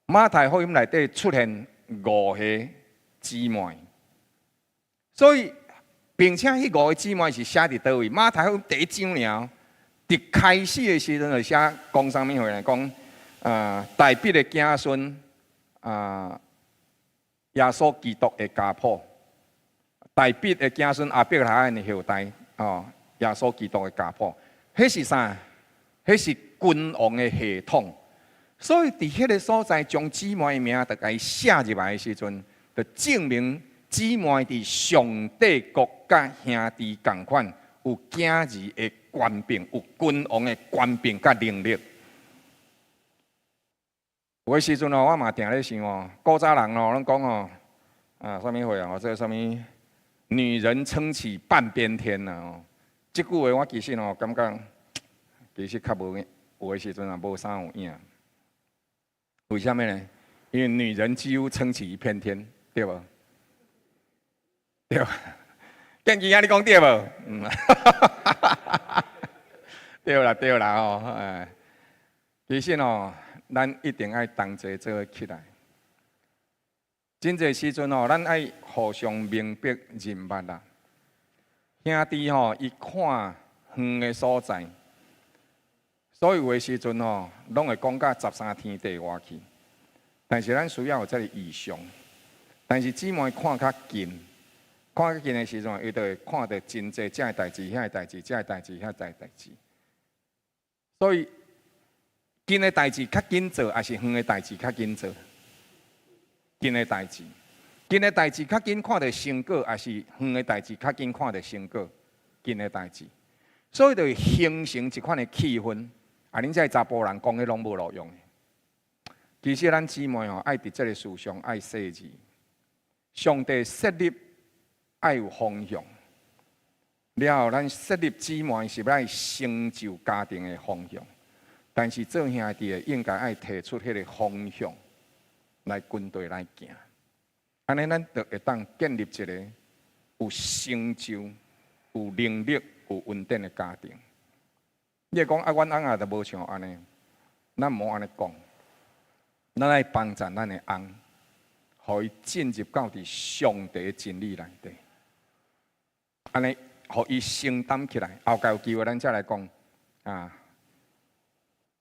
A: 馬太福音內底出現五個姊妹，所以並且彼五個姊妹是寫佇佗位？馬太福音第一章爾，佇開始的時陣就寫講啥物話呢？講啊，大衛的子孫啊，耶穌基督的家譜，大衛的子孫亞伯拉罕的後代哦，耶穌基督的家譜，彼是啥？彼是君王的系統。所以佇彼个所在，將姊妹的名就共伊寫入來的時陣，就證明姊妹佇上帝國佮兄弟仝款，有囝兒的權柄，有君王的權柄佮能力。有的時陣哦，我嘛定咧想哦，古早人哦，攏講哦，啊，啥物話啊？這個啥物女人撐起半邊天呐哦。這句話我其實哦，感覺其實較無有的時陣也無啥有影。為啥物呢？因為女人幾乎撐起一片天，對無？對無？建基啊，你講對無？嗯，對啦對啦哦，哎，其實哦，咱一定愛同齊做起來。真濟時陣哦，咱愛互相明白認捌啦。兄弟吼，伊看遠的所在，所以有的時陣吼，攏會講甲十三天地外去。但是咱需要有這個異象。但是姊妹看較近，看較近的時陣，伊就會看著真濟這个代誌、遐个代誌、這个代誌、遐个代誌。所以近的代誌較緊做，抑是遠的代誌較緊做？近的代誌，近的代誌較緊看著成果，抑是遠的代誌較緊看著成果？近的代誌，所以就會形成一款的氣氛。啊，恁這查埔人講彼攏無路用的。其實咱姊妹吼，愛佇這个事上愛細緻。上帝設立愛有方向，了後咱設立姊妹是欲成就家庭的方向。但是做兄弟的應該愛提出彼个方向來跟綴來行，按呢咱就會當建立一个有成就、有能力、有穩定的家庭。你會講啊，阮翁仔就無像按呢，咱毋好按呢講，咱愛幫助咱的翁，予伊進入到佇上帝的真理內底，按呢，予伊承擔起來。後蓋有機會，咱再來講啊。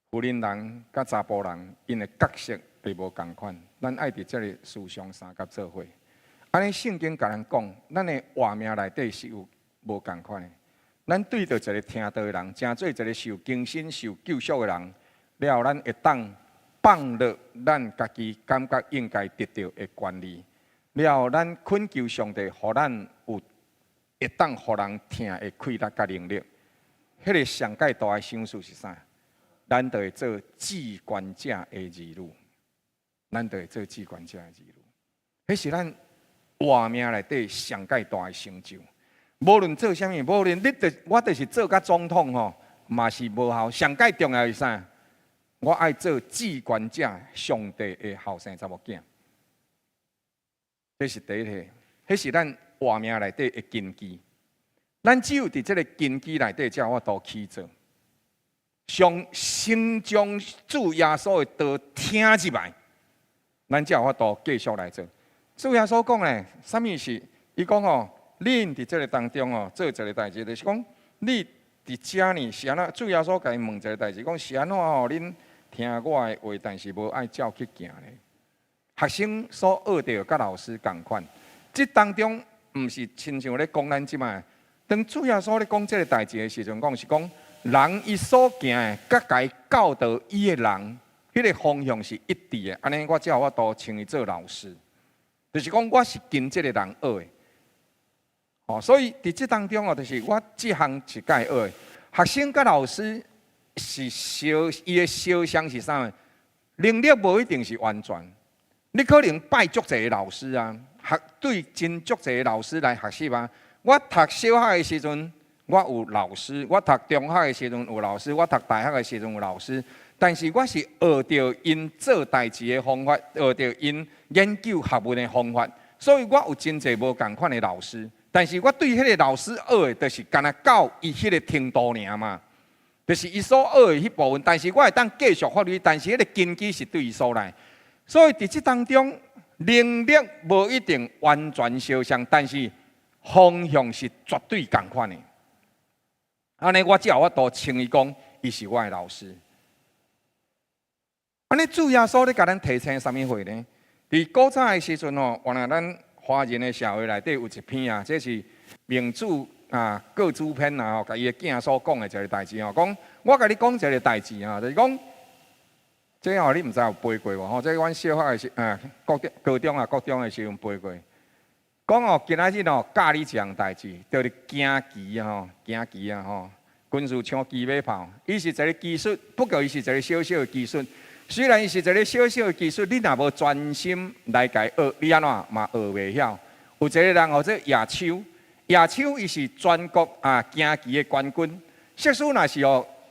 A: 婦人人佮查埔人，𪜶的角色會無仝款。咱愛佇這个思想相佮做伙。按呢，聖經共咱講，咱的活命內底是有無仝款的。咱對著一个聽道的人，成做一个受更新、受救贖的人，了後咱會當放落咱家己感覺應該得著的權利。了後咱懇求上帝，予咱有會當予人疼的氣力佮能力。彼个上蓋大的賞賜是啥？咱就會做至權者的兒女，咱就會做至權者的兒女。彼是咱活命內底上蓋大的成就。無論做啥物，無論你著我就是做甲總統吼，嘛是無效。上蓋重要是啥？我愛做至權者上帝的後生查某囝。這是第一个，彼是咱活命內底的根基。咱只有佇這个根基內底，才有法度起做。上先將主耶穌的道聽入來，咱才有法度繼續來做。主耶穌講咧，啥物是？伊講吼，恁佇這个當中吼，做一个代誌，就是講你佇遮呢是按怎？主耶穌共𪜶問一个代誌，講是按怎吼？恁聽我的話，但是無愛照去行呢？學生所學著佮老師仝款，這當中毋是親像咧講咱這擺。當主耶穌咧講這个代誌的時陣，講是講人伊所行的，佮共伊教導伊的人，彼个方向是一致的。按呢，我才有法度稱伊做老師，就是講我是跟這个人學的。哦，所以佇這當中哦，就是我這項是共伊學的。學生佮老師是相，伊的相像是啥物？能力無一定是完全。你可能拜足濟个老師啊，學對真足濟个老師來學習啊。我讀小學的時陣，我有老師；我讀中學的時陣有老師；我讀大學的時陣有老師。但是我是學著𪜶做代誌的方法，學著𪜶研究學問的方法，所以我有真濟無仝款的老師。但是我對彼个老師學的，就是干焦到伊彼个程度爾嘛，就是伊所學的彼部分。但是我會當繼續發揮，但是彼个根基是對伊所來。所以佇這當中，能力無一定完全相像，但是方向是絕對仝款的。按呢，我才有法度稱伊講，伊是我的老師。按呢，主耶穌咧共咱提醒啥物話呢？佇古早的時陣吼，原來咱華人的社會內底有一篇啊，這是孟子啊各子篇啊，吼，共伊的囝所講的一个代誌吼，講我共你講一个代誌啊，就是講，這吼你毋知有背過無吼？這阮小學的時，國中、高中啊，國中的時陣背過。講哦，今仔日哦教你一項代誌，就是行棋啊吼，行棋啊吼，軍事槍騎馬炮，伊是一个技術，不過伊是一个小小的技術。雖然伊是一个小小的技術，你若無專心來共伊學，你按怎嘛學袂曉。有一个人號做夜叉，夜叉伊是全國啊行棋的冠軍。設使若是予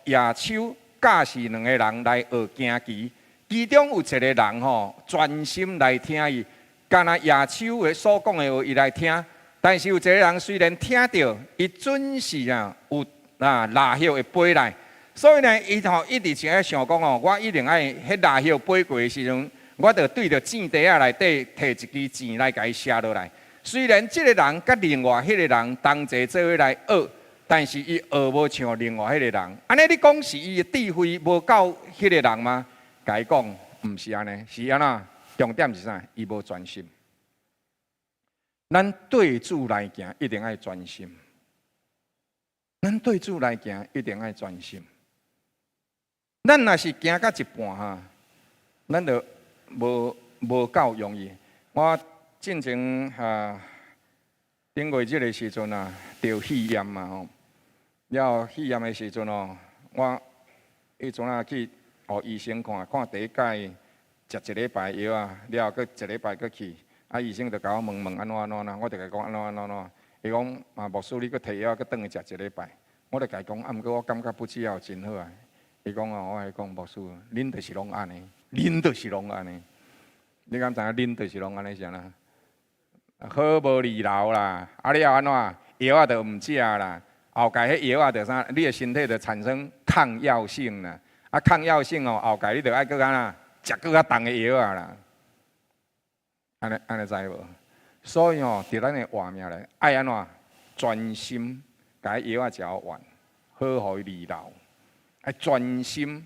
A: 夜叉教示兩个人來學行棋，其中有一个人吼專心來聽伊，干焦夜叉的所講的話伊來聽。但是有一个人雖然聽著，伊準時啊有啊蠟葉會飛來。所以呢，伊吼一直想愛想講哦，我一定愛彼蠟葉飛過的時陣，我著對著箭袋仔內底提一支箭來共伊射落來。雖然這个人佮另外彼个人同齊做伙來學，但是伊學無像另外彼个人。按呢，你講是伊的智慧無夠彼个人嗎？共伊講，毋是按呢，是按怎？重點是啥？伊無專心。咱對主來行，一定愛專心。咱對主來行，一定愛專心。咱若是行到一半哈，咱就無夠容易。我進前哈頂月這个時陣啊，著肺炎嘛吼。了肺炎的時陣哦，我彼陣啊去予醫生看，看第一擺食一禮拜藥啊，了後閣一禮拜閣去，啊醫生就共我問問按怎按怎按怎，我就共伊講按怎按怎按怎。伊講啊，牧師你閣提藥閣轉去食一禮拜，我就共伊講，啊毋過我感覺不只有真好啊。伊講哦，我共伊講牧師，恁就是攏按呢，恁就是攏按呢。你敢知影恁就是攏按呢啥啦？好無離流啦，啊了按怎藥仔就毋食啦，後蓋彼藥仔就啥？你的身體就產生抗藥性啦。啊，抗藥性哦，後蓋你就愛閣按怎食閣較重的藥仔啦。按呢按呢知無？所以哦，佇咱的活命內，愛按怎專心，共彼藥仔食完，好予伊離流。愛專心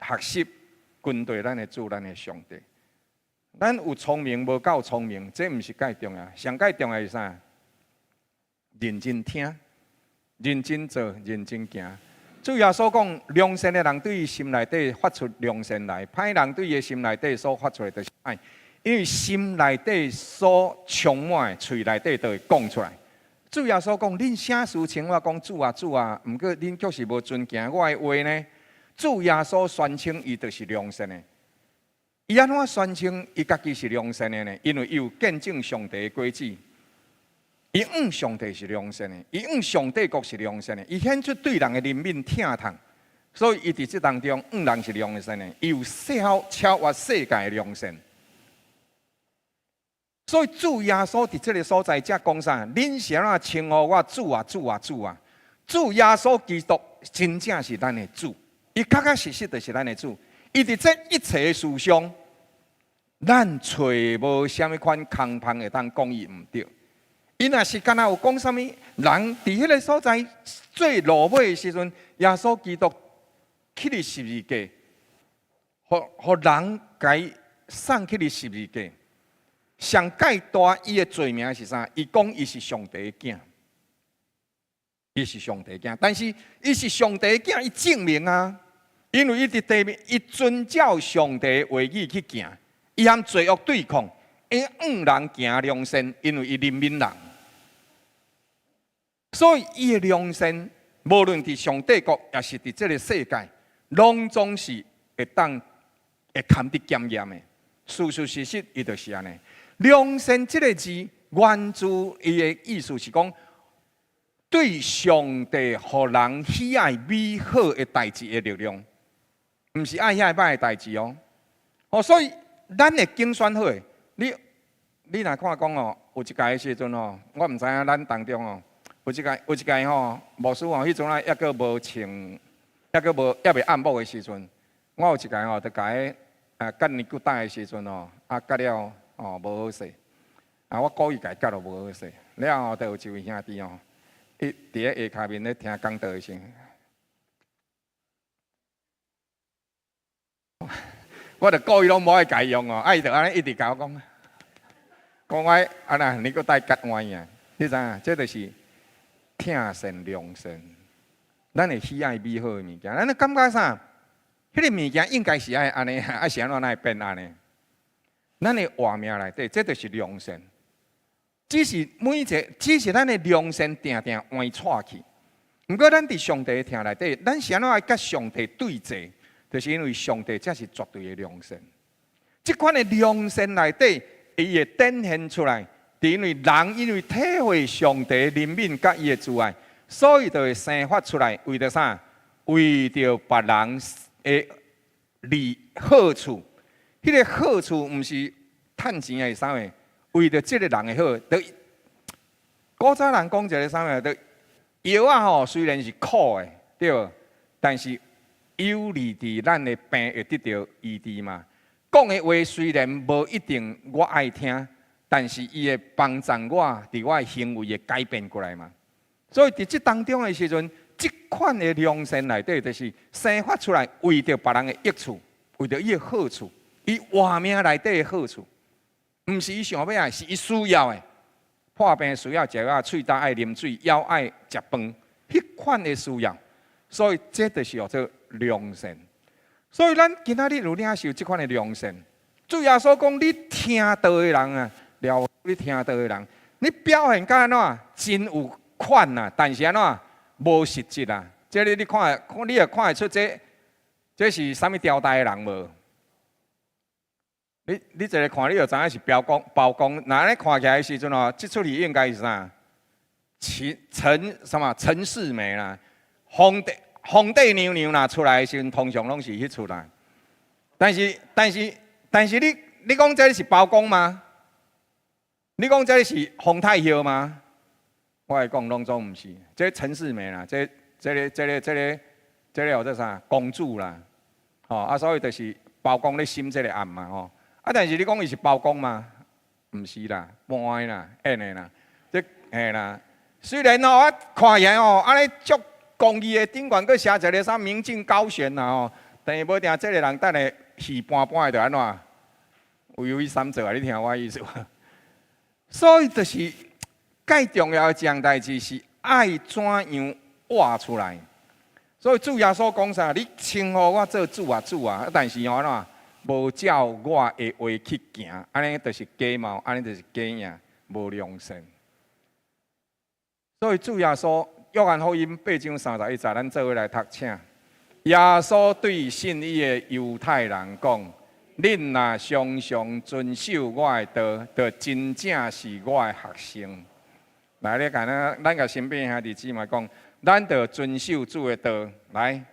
A: 學習，跟隨咱的主，咱的上帝。咱有聰明無夠聰明，這毋是蓋重要，上蓋重要是啥？認真聽，認真做，認真行。主耶穌講，良善的人對伊心內底發出良善來，歹人對伊的心內底所發出來就是歹，因為心內底所充滿的，喙內底就會講出來。主耶穌講，恁啥事稱我講主啊主啊，毋過恁卻是無遵行我的話呢？主耶穌宣稱伊就是良善的。伊按怎宣稱伊家己是良善的呢？因為伊有見證上帝的果子，伊向上帝是良善的，伊向上帝國是良善的，伊顯出對人的憐憫疼痛，所以伊佇這當中向人是良善的，伊有超超越世界的良善。所以主耶穌佇這个所在才講啥？恁是按怎稱呼我主啊主啊主啊？主耶穌基督真正是咱的主，伊確確實實就是咱的主。伊佇這一切的事上，咱揣無啥物款空芳會當講伊毋對。伊若是敢若有講啥物，人佇彼个所在最落尾的時陣，耶穌基督去佇十字架，予予人共伊送去佇十字架。上蓋大伊的罪名是啥？伊講伊是上帝的囝，伊是上帝囝，但是伊是上帝的囝，伊證明啊，因為伊佇地面，伊遵照上帝的話語去行，伊和罪惡對抗，伊向人行良善，因為伊憐憫人，所以伊的良善，無論佇上帝國，抑是佇這个世界，攏總是會當會堪得檢驗的。事事實實，伊就是按呢。良善這个字，源自伊的意思是講，對上帝予人喜愛美好的代誌的力量，毋是愛遐歹的代誌哦。哦，所以咱會揀選好的。你若看講哦，有一屆的時陣哦，我毋知影咱當中哦，有一屆吼，牧師哦，彼陣啊，抑閣無穿，抑閣無抑未按牧的時陣，我有一屆吼，就共伊啊割尼骨帶的時陣哦，啊割了哦無好勢，啊我故意共伊割落無好勢，了後就有一位兄弟哦，伊佇咧下跤面咧聽講道的時陣，我就故意攏無愛共伊用哦，啊伊就按呢一直共我講，講我啊若尼骨帶割歪啊，你知影？這就是疼善良善，咱會喜愛美好的物件，咱感覺啥？彼个物件應該是愛按呢，啊是按怎會變按呢？咱的活命內底，這就是良善。只是每一個，只是咱的良善定定歪錯去。毋過咱佇上帝的疼內底，咱是按怎愛佮上帝對齊？就是因為上帝才是絕對的良善。這款的良善內底，伊會展現出來，是因為人因為體會上帝憐憫佮伊的慈愛，所以就會生發出來，為著啥？為著別人的利好處。彼个好處毋是趁錢抑是啥物？為著這个人的好，就古早人講一个啥物？就藥仔吼，雖然是苦的，對無？但是有利佇咱的病會得著醫治嘛。講的話雖然無一定我愛聽，但是伊會幫助我佇我的行為會改變過來嘛。所以佇這當中的時陣，這款的良善內底，就是生發出來為著別人的益處，為著伊的好處，伊活命內底的好處，毋是伊想欲愛，是伊需要的。破病需要食藥，喙焦愛啉水，枵愛食飯，彼款的需要。所以這就是叫做良善。所以咱今仔日有領受這款的良善。主耶穌講：你聽道的人啊，了你聽道的人，你表現甲按怎真有款啊，但是按怎無實質啊。這個你看，你會看會出這這是啥物朝代的人無？你一个看，你就知影是包公。包公，若按呢看起來的時陣哦，這齣戲應該是啥？陳陳什麼陳世美啦，皇帝皇帝娘娘若出來的時陣，通常攏是彼齣啦。但是你講這是包公嗎？你講這是皇太后嗎？我會講攏總毋是，這陳世美啦，這個叫做啥？公主啦，吼啊，所以就是包公咧審這个案嘛，吼。啊！但是你講伊是包公嗎？毋是啦，扮的啦，演的啦，這嘿啦。雖然吼，我看起來吼，按呢足公義的頂懸，閣寫一个啥明鏡高懸啦吼，但是無定這个人等下戲搬搬的就按怎？為非三做啊！你聽我意思無？所以就是蓋重要的一項代誌是愛怎樣活出來。所以主耶穌講啥？你稱呼我做主啊主啊，但是吼按怎？無照我的話去行，按呢就是假冒，按呢就是假影，無良善。所以主耶穌約翰福音八章三十一節，咱做伙來讀，請。耶穌對信伊的猶太人講：恁若常常遵守我的道，就真正是我的學生。來，你共咱咱共身邊兄弟姊妹講，咱著遵守主的道。來。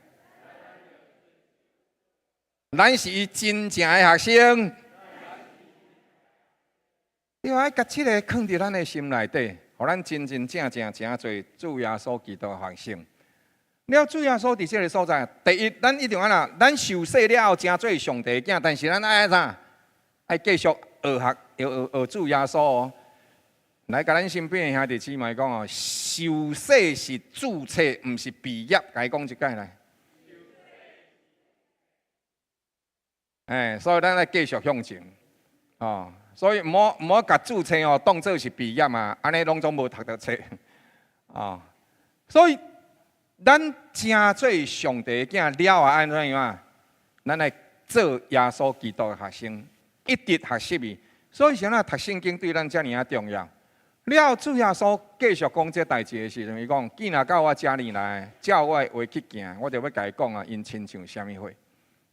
A: 咱是伊真正的學生，你愛共這个囥佇咱的心內底，予咱真真正正成做主耶穌基督的學生。了，主耶穌佇這个所在，第一，咱一定按怎？咱受洗了後，成做上帝的囝，但是咱愛按怎？愛繼續學學學學主耶穌哦。來，共咱身邊的兄弟姊妹講哦，受洗是註冊，毋是畢業，共伊講一擺來。哎，所以咱愛繼續向前，哦，所以毋好毋好共註冊哦當做是畢業啊，按呢攏總無讀著冊，哦，所以咱成做上帝的囝了後按怎樣啊？咱來做耶穌基督的學生，一直學習伊。所以啥物讀聖經對咱遮爾仔重要？了主耶穌繼續講這代誌的時陣，伊講：囝若到我遮裡來，照我的話去行，我就欲共伊講啊，𪜶親像啥物貨？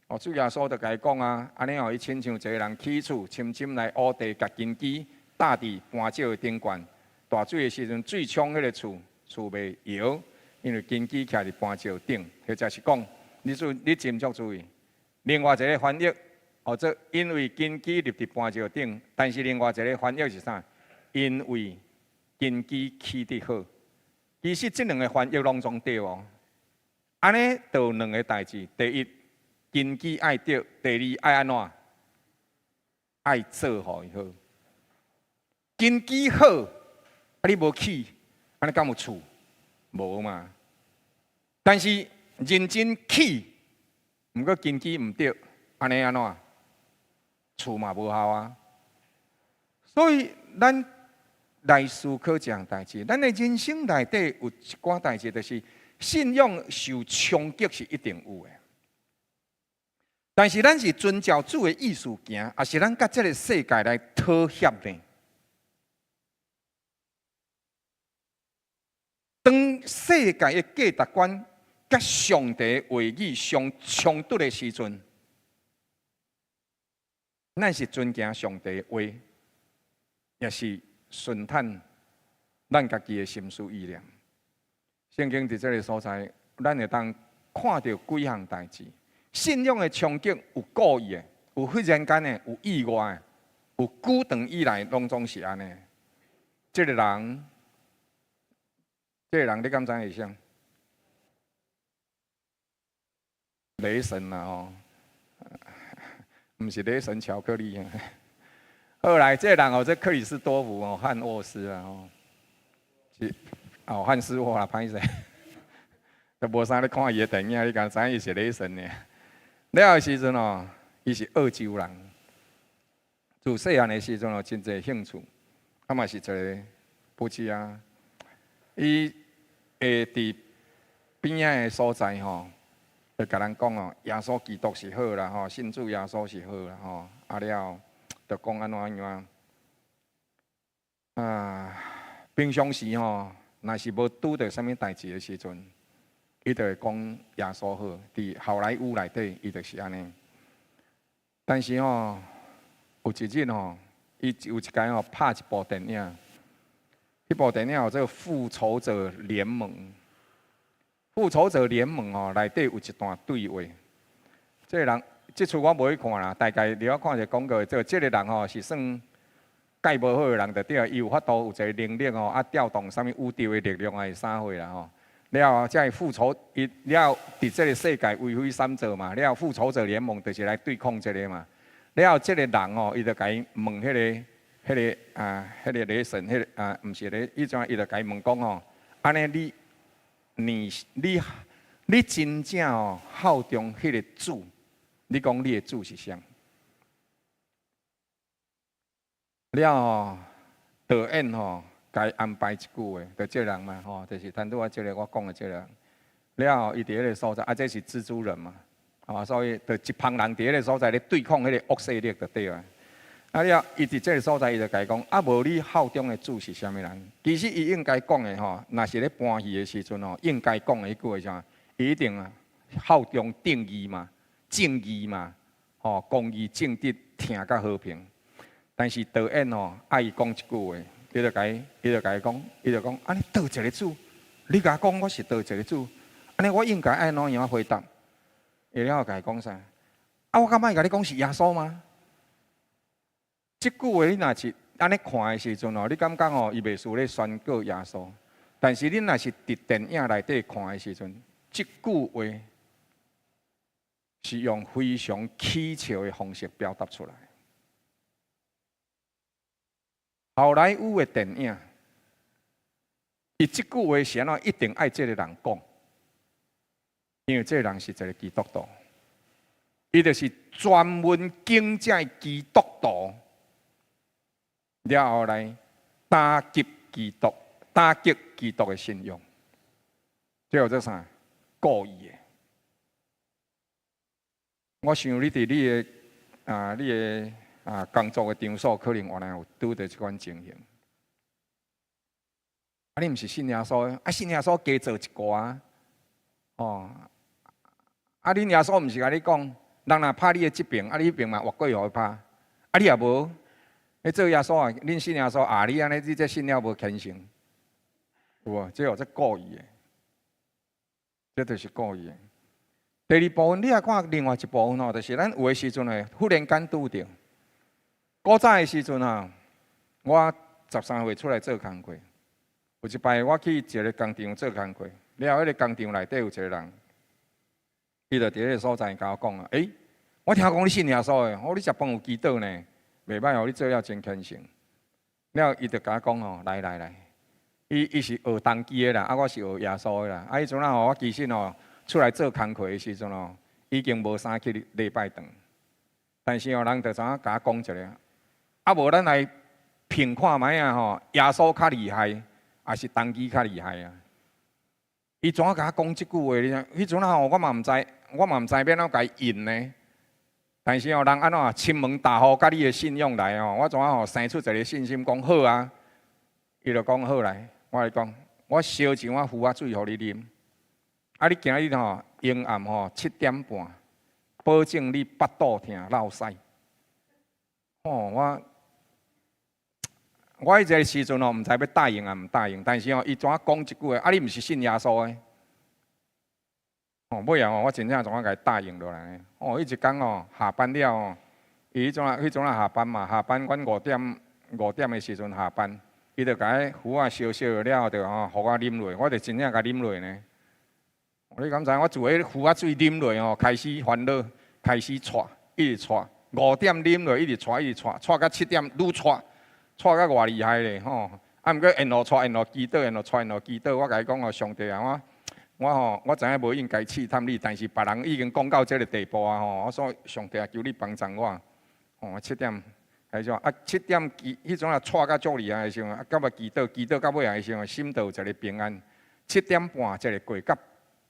A: 哦，主耶穌就共伊講啊，按呢哦，伊親像一個人起厝，深深來挖地，共根基搭佇磐石的頂懸。大水的時陣，水沖彼个厝，厝袂搖，因為根基徛佇磐石頂。或者是講，你注你斟酌注意。另外一個翻譯，哦，這因為根基立佇磐石頂，但是另外一個翻譯是啥？因為根基起得好。其實這兩個翻譯攏總對哦。按呢，就有兩個代誌。第一，根基愛對；第二，愛按怎？愛做予伊好。根基好，啊你無起，按呢敢有厝？無嘛。但是認真起，毋過根基毋對，按呢按怎？厝嘛無效啊。所以咱來思考這項代誌，咱的人生內底有一寡代誌，就是信仰受衝擊是一定有的。但是咱是遵照主的意思行，抑是咱佮這个世界來妥協呢？當世界的價值觀佮上帝話語相衝突的時陣，咱是遵行上帝的話，抑是順趁咱家己的心思意念？聖經佇這个所在，咱會當看著幾項代誌。信仰的衝擊有故意的，有忽然間的，有意外的，有久長以來攏總是按呢。這个人，這个人你敢知影是啥？雷神啊吼，毋是雷神巧克力啊。後來這個人哦，這克里斯多福哦，漢沃斯啊吼，是哦漢斯沃啦，歹勢，都無啥咧看伊的電影，你敢知影伊是雷神呢？了的時陣哦，伊是澳洲人，自細漢的時陣哦，真濟興趣，啊嘛是一個不知啊，伊會佇邊仔的所在吼，會共人講哦，耶穌基督是好啦吼，信主耶穌是好啦吼，啊了就講按怎樣啊？平常時吼，若是無拄著啥物代誌的時陣，伊就會講耶穌好。佇好萊塢內底，伊就是按呢。但是吼，有一日吼，伊有一擺吼拍一部電影，彼部電影叫做《復仇者聯盟》。復仇者聯盟吼內底有一段對話，這个人。這齣我無去看啦，大概你我看一個廣告，這這个人吼是算蓋無好的人，就對，伊有法度有一個能力吼，啊調動啥物宇宙的力量還是啥貨啦吼。了後，才會復仇，伊了佇這个世界為非三做嘛，了後復仇者聯盟就是來對抗這个嘛。了後這个人吼，伊就共伊問彼个、彼个啊、彼个雷神，彼个啊，毋是咧，伊怎伊就共伊問講吼，按呢你、你、你、你真正吼效忠彼个主？你講你的主是啥？了後導演吼，共伊安排一句話，就這人嘛吼，就是拄拄仔這个我講的這个人。了後伊佇彼个所在，啊，這是蜘蛛人嘛，啊，所以就一幫人佇彼个所在咧對抗彼个惡勢力就對啊。啊了，伊佇這个所在，伊就共伊講，啊，無你效忠的主是啥物人？其實伊應該講的吼，若是咧搬戲的時陣吼，應該講的彼句話啥？伊一定啊效忠正義嘛。正義嘛，吼，公義、正直、疼佮和平。但是導演吼愛伊講一句話，伊就共伊，伊就共伊講，伊就講，按呢佗一个主？你共我講我是佗一个主？按呢我應該愛怎樣回答？伊了後共伊講啥？啊，我敢愛共你講是耶穌嗎？這句話你若是按呢看的時陣吼，你感覺吼伊袂輸咧宣告耶穌。但是你若是佇電影內底看的時陣，這句話。是用非常取笑的方式表達出來。好萊塢的電影，伊這句話是按怎一定愛這个人講，因為這个人是一个基督徒，伊就是專門攻這基督徒，了後來打擊基督，打擊基督的信仰，這叫做啥？故意的。我想你佇你的工作的場所，可能原來有拄著這款情形。啊，你毋是信耶穌的，啊，信耶穌加做一寡，哦，啊，恁耶穌毋是共你講，人若拍你的這邊，啊，你彼邊嘛越過予伊拍，啊，你也無，你做耶穌啊，恁信耶穌啊，你按呢，你這信了無虔誠，有無？這叫做故意的，這就是故意的。第二部分，你也看另外一部分吼，就是咱有的時陣會忽然間拄著。古早的時陣啊，我13歲出來做工課，有一擺我去一个工廠做工課，了後彼个工廠內底有一个人，伊就佇彼个所在共我講啊，欸，我聽講你信耶穌的，哦，你食飯有祈禱呢，袂䆀哦，你做了真虔誠。了後伊就共我講吼，來來來，伊是學童乩的啦，啊，我是學耶穌的啦。啊，彼陣仔吼，我其實吼出來做工課的時陣吼，已經無啥去禮拜堂，但是吼，人就怎共我講一下，啊，無咱來評看覓啊吼，耶穌較厲害，還是童乩較厲害啊？伊怎共我講這句話？你知？彼陣仔吼，我嘛毋知欲按怎共伊應呢。但是吼，人按怎親門踏戶佮你的信仰來吼，我怎吼生出一个信心，講好啊。伊就講好來，我來講，我燒一碗符仔水予你啉。啊，你今日吼，下暗吼7點半，保證你腹肚疼落屎。哦，我彼個時陣吼，毋知欲答應抑毋答應，但是吼，伊怎講這句話？啊，你毋是信耶穌的？哦，尾仔吼，我真正怎共伊答應落來。哦，彼一工吼，下班了吼，伊彼陣仔下班嘛，下班阮五點的時陣下班，伊就共彼符仔燒燒了後，就吼，予我啉落，我就真正共啉落呢。你敢知？我自彼符仔水啉落吼，開始煩惱，開始掣，一直掣。五點啉落，一直掣，一直掣，掣到7點愈掣，掣到偌厲害咧吼！啊，毋過沿路掣，沿路祈禱，沿路掣，沿路祈禱。我共伊講哦，上帝啊，我吼，我知影無應該試探你，但是別人已經講到這个地步啊吼，我說上帝啊，求你幫助我。吼，七點，彼種啊，七點祈，彼陣啊掣甲足厲害的時陣，啊，到尾祈禱，祈禱到尾仔的時陣，心就有一个平安。七點半一个過，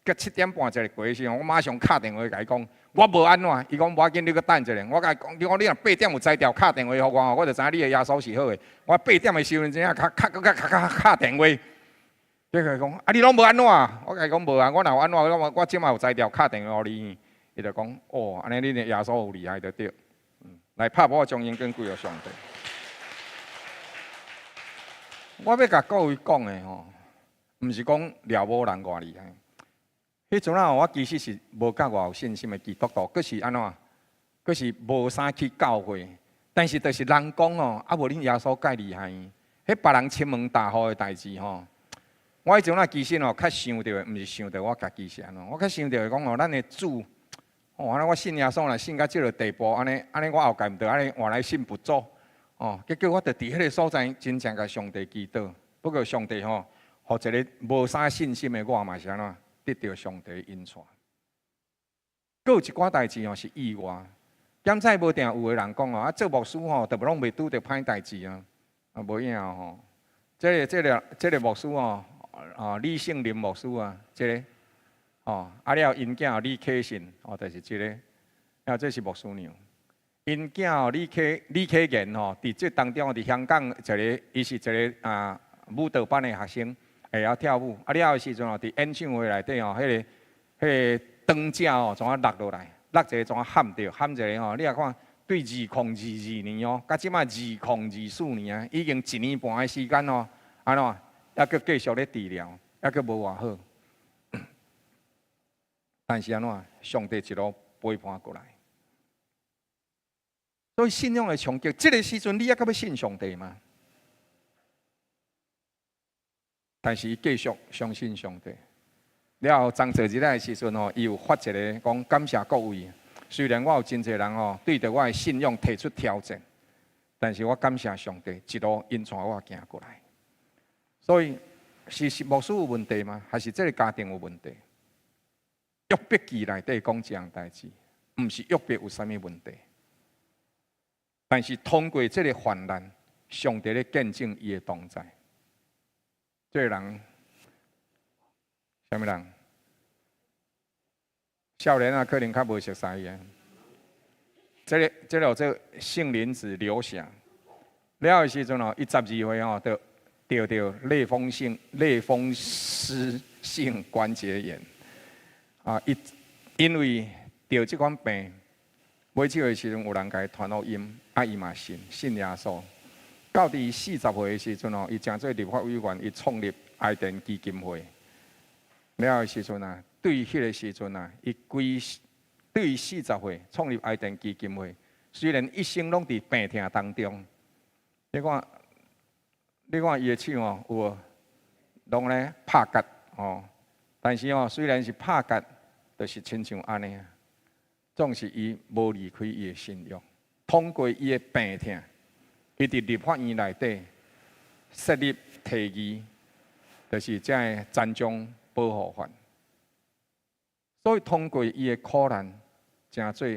A: 佮7點半一个過的時陣，我馬上敲電話共伊講，我無按怎，伊講無要緊，你閣等一下。我共伊講，你講你若8點有才調敲電話予我，我就知影你的耶穌是好的。我八點的時陣，真正敲敲閣較較敲電話。結果伊講，啊，你攏無按怎？我共伊講無啊，我若有按怎，我這馬有才調敲電話予你。伊就講，哦，按呢你的耶穌有厲害就對。來拍鼓將榮光歸予上帝。我欲共各位講的吼，毋是講廖某人偌厲害。彼陣仔我其實是無佮偌有信心的基督徒，閣是按怎？閣是無啥去教會。但是就是人講哦，啊無恁耶穌蓋厲害。彼別人親門踏戶的代誌吼，我彼陣仔其實吼較想著的，毋是想著我家己是按怎，我較想著的講哦，咱的主，哦，按呢我信耶穌若信到這个地步，按呢按呢我後蓋毋著按呢換來信佛祖，哦，結果我就佇彼个所在真正共上帝祈禱。不過上帝吼，予一个無啥信心的我嘛是按怎得著上帝恩賜。閣有一寡代誌吼是意外，敢知無定有的人講哦，啊做牧師吼，特別攏袂拄著歹代誌啊，啊無影吼。這个牧師吼，啊李聖林牧師啊，這个，哦，啊了𪜶囝李啟信，哦，就是這个，啊這是牧師娘。𪜶囝李啟賢吼，佇這當中佇香港一个，伊是一个舞蹈班的學生，會曉跳舞。啊了的時陣吼，佇演唱會內底吼，彼个燈架吼，怎啊落落來，落一个怎啊撼著，撼一个吼，你若看對2022年哦，到這馬2024年啊，已經一年半的時間哦，按怎，猶閣繼續咧治療，猶閣無偌好。但是按怎，上帝一路陪伴過來。所以信仰的衝擊，這个時陣你猶閣欲信上帝嗎？但是伊繼續相信上帝。了後，昨日的時陣吼，伊有發一个講感謝各位。雖然我有真濟人吼對著我的信仰提出挑戰，但是我感謝上帝，一路𪜶帶我行過來。所以是牧師有問題嗎？還是這个家庭有問題？約伯記內底講這項代誌，毋是約伯有啥物問題，但是通過這个患難，上帝咧見證伊的同在。這个人，啥物人？少年啊，可能較無熟似伊啊。這个叫做杏林子劉翔。了的時陣哦，伊12歲吼，就得著類風濕性關節炎。啊，伊因為得這款病，尾手的時陣有人共伊傳福音，啊，伊嘛信，信耶穌。到佇40歲的時陣哦，伊成做立法委員，伊創立伊甸基金會。了的時陣啊，對彼个時陣啊，伊規對40歲創立伊甸基金會，雖然一生攏佇病痛當中，你看，你看伊的手哦，有無？攏咧拍結哦，但是哦，雖然是拍結，就是親像按呢啊，總是伊無離開伊的信仰。通過伊的病痛，伊佇立法院內底設立提議，就是這个殘障保護法。所以通過伊的苦難，成做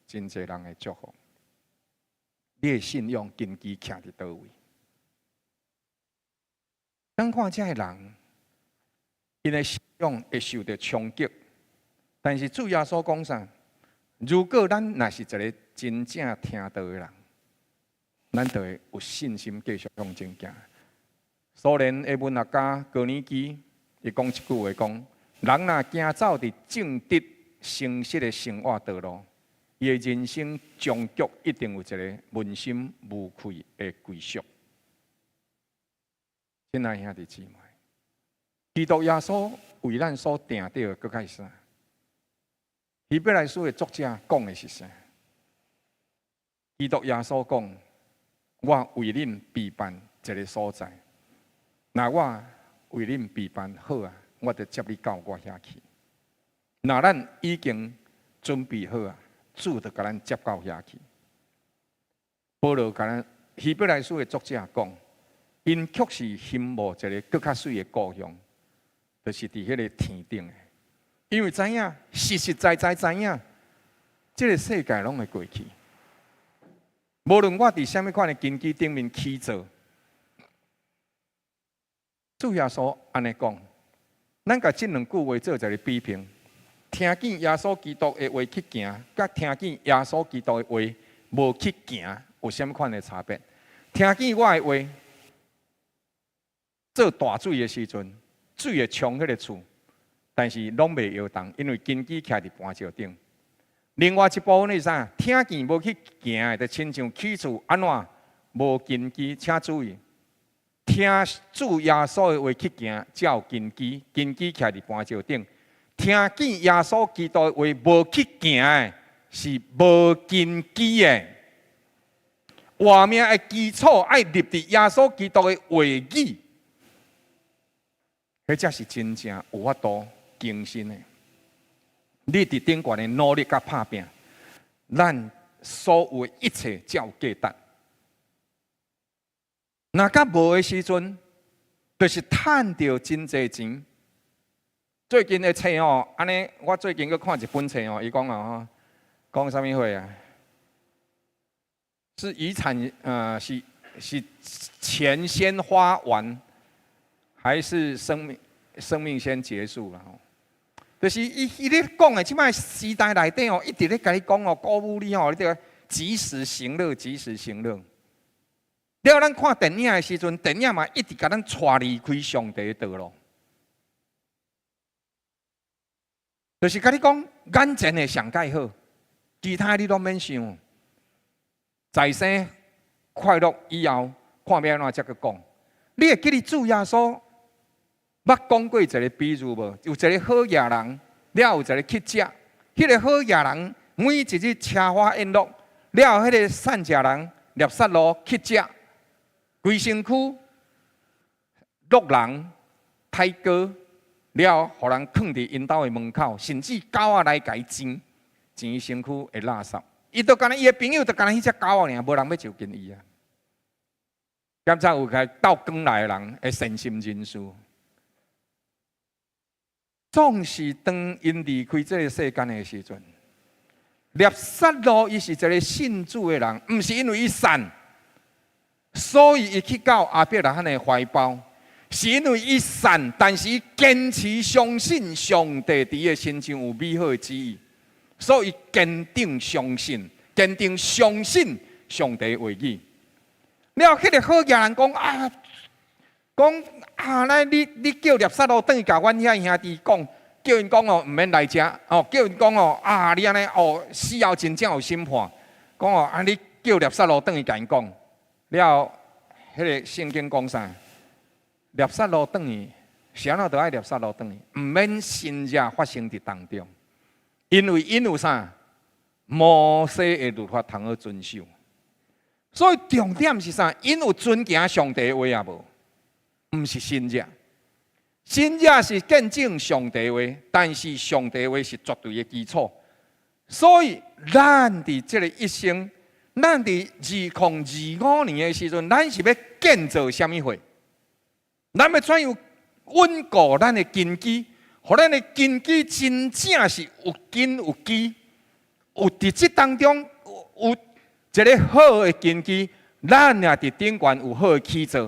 A: 真濟人的祝福。你的信仰根基徛佇佗位？咱看這个人，𪜶的信仰會受著衝擊，但是主耶穌講啥？如果咱若是一个真正聽道的人，咱就會有信心繼續向前行。蘇聯的文學家高爾基，伊講一句話講：人若行走佇正直誠實的生活道路，伊的人生終局一定有一个問心無愧的歸宿。親愛兄弟姊妹，基督耶穌為咱所定著的，閣較是啥？希伯來書的作者講的是啥？基督耶穌講：我為恁備辦一个所在，若我為恁備辦好啊，我就接你到我遐去。若咱已經準備好啊，主就共咱接到遐去。保羅共咱希伯來書的作者講，𪜶卻是欣慕一个閣較媠的故鄉，就是佇彼个天頂的。因為知影，實實在在知影，這个世界攏會過去。無論我佇啥物款的根基頂面起造，主耶穌按呢講，咱共這兩句話做一个比拼，聽見耶穌基督的話去行，佮聽見耶穌基督的話無去行，有啥物款的差別？聽見我的話，做大水的時陣，水會沖彼个厝，但是攏袂搖動，因為根基徛佇磐石頂。另外一部分是啥？聽見無去行的，就親像起厝按怎無根基。請注意，聽主耶穌的話去行，才有根基，根基徛佇磐石頂。聽見耶穌基督的話無去行的，是無根基的。活命的基礎愛立佇耶穌基督的話語，彼才是真正有法度更新的。你佇頂懸的努力佮拍拚，咱所有的一切才有價值。若佮無的時陣，就是趁著真濟錢。最近的冊吼，按呢，我最近閣看一本冊吼，伊講啊吼，講啥物貨啊？是遺產，是錢先花完，還是生命先結束了？吼，就是伊咧講的，這擺時代內底哦，一直咧共你講哦，鼓舞你吼，你著及時行樂，及時行樂。了，咱看電影的時陣，電影嘛一直共咱帶離開上帝的道路，就是共你講眼前的上蓋好，其他你攏免想。在生快樂以後，看欲按怎才閣講。你會記得主耶穌捌講過一个比喻無？有一个好額人，了有一个乞食。彼个好額人每一日奢華宴樂，了彼个散食人掠殺路乞食，規身軀落人太高，了予人囥佇𪜶兜的門口，甚至狗仔來共伊煎煎伊身軀的垃圾。伊就敢若伊的朋友，就敢若彼隻狗仔爾，無人欲就近伊啊。敢才有開鬥光來的人的善心人士。總是當𪜶離開這个世間的時陣，拿撒路伊是一个信主的人，毋是因為伊善，所以伊去到亞伯拉罕的懷抱，是因為伊善，但是伊堅持相信上帝佇伊的身上有美好的旨意，所以堅定相信，堅定相信上帝話語。了後，彼个好額人講啊，講啊，來你叫拿撒路轉去共阮遐兄弟講，叫𪜶講哦，毋免來遮哦，叫𪜶講哦，啊，你按呢哦，死後真正有審判，講哦，啊，你叫拿撒路轉去共𪜶講，了後，彼个聖經講啥？拿撒路轉去，是按怎著愛拿撒路轉去，毋免神跡發生佇當中，因為𪜶有啥？摩西的律法通好遵守。所以重點是啥？𪜶有遵行上帝話抑無？毋是神跡，神跡是見證上帝話，但是上帝話是絕對的基礎。所以咱佇這个一生，咱佇2025年的時陣，咱是欲建造啥物會？咱欲怎樣穩固咱的根基，予咱的根基真正是有根有基，有佇這當中有一个好的根基，咱也佇頂懸有好的起造，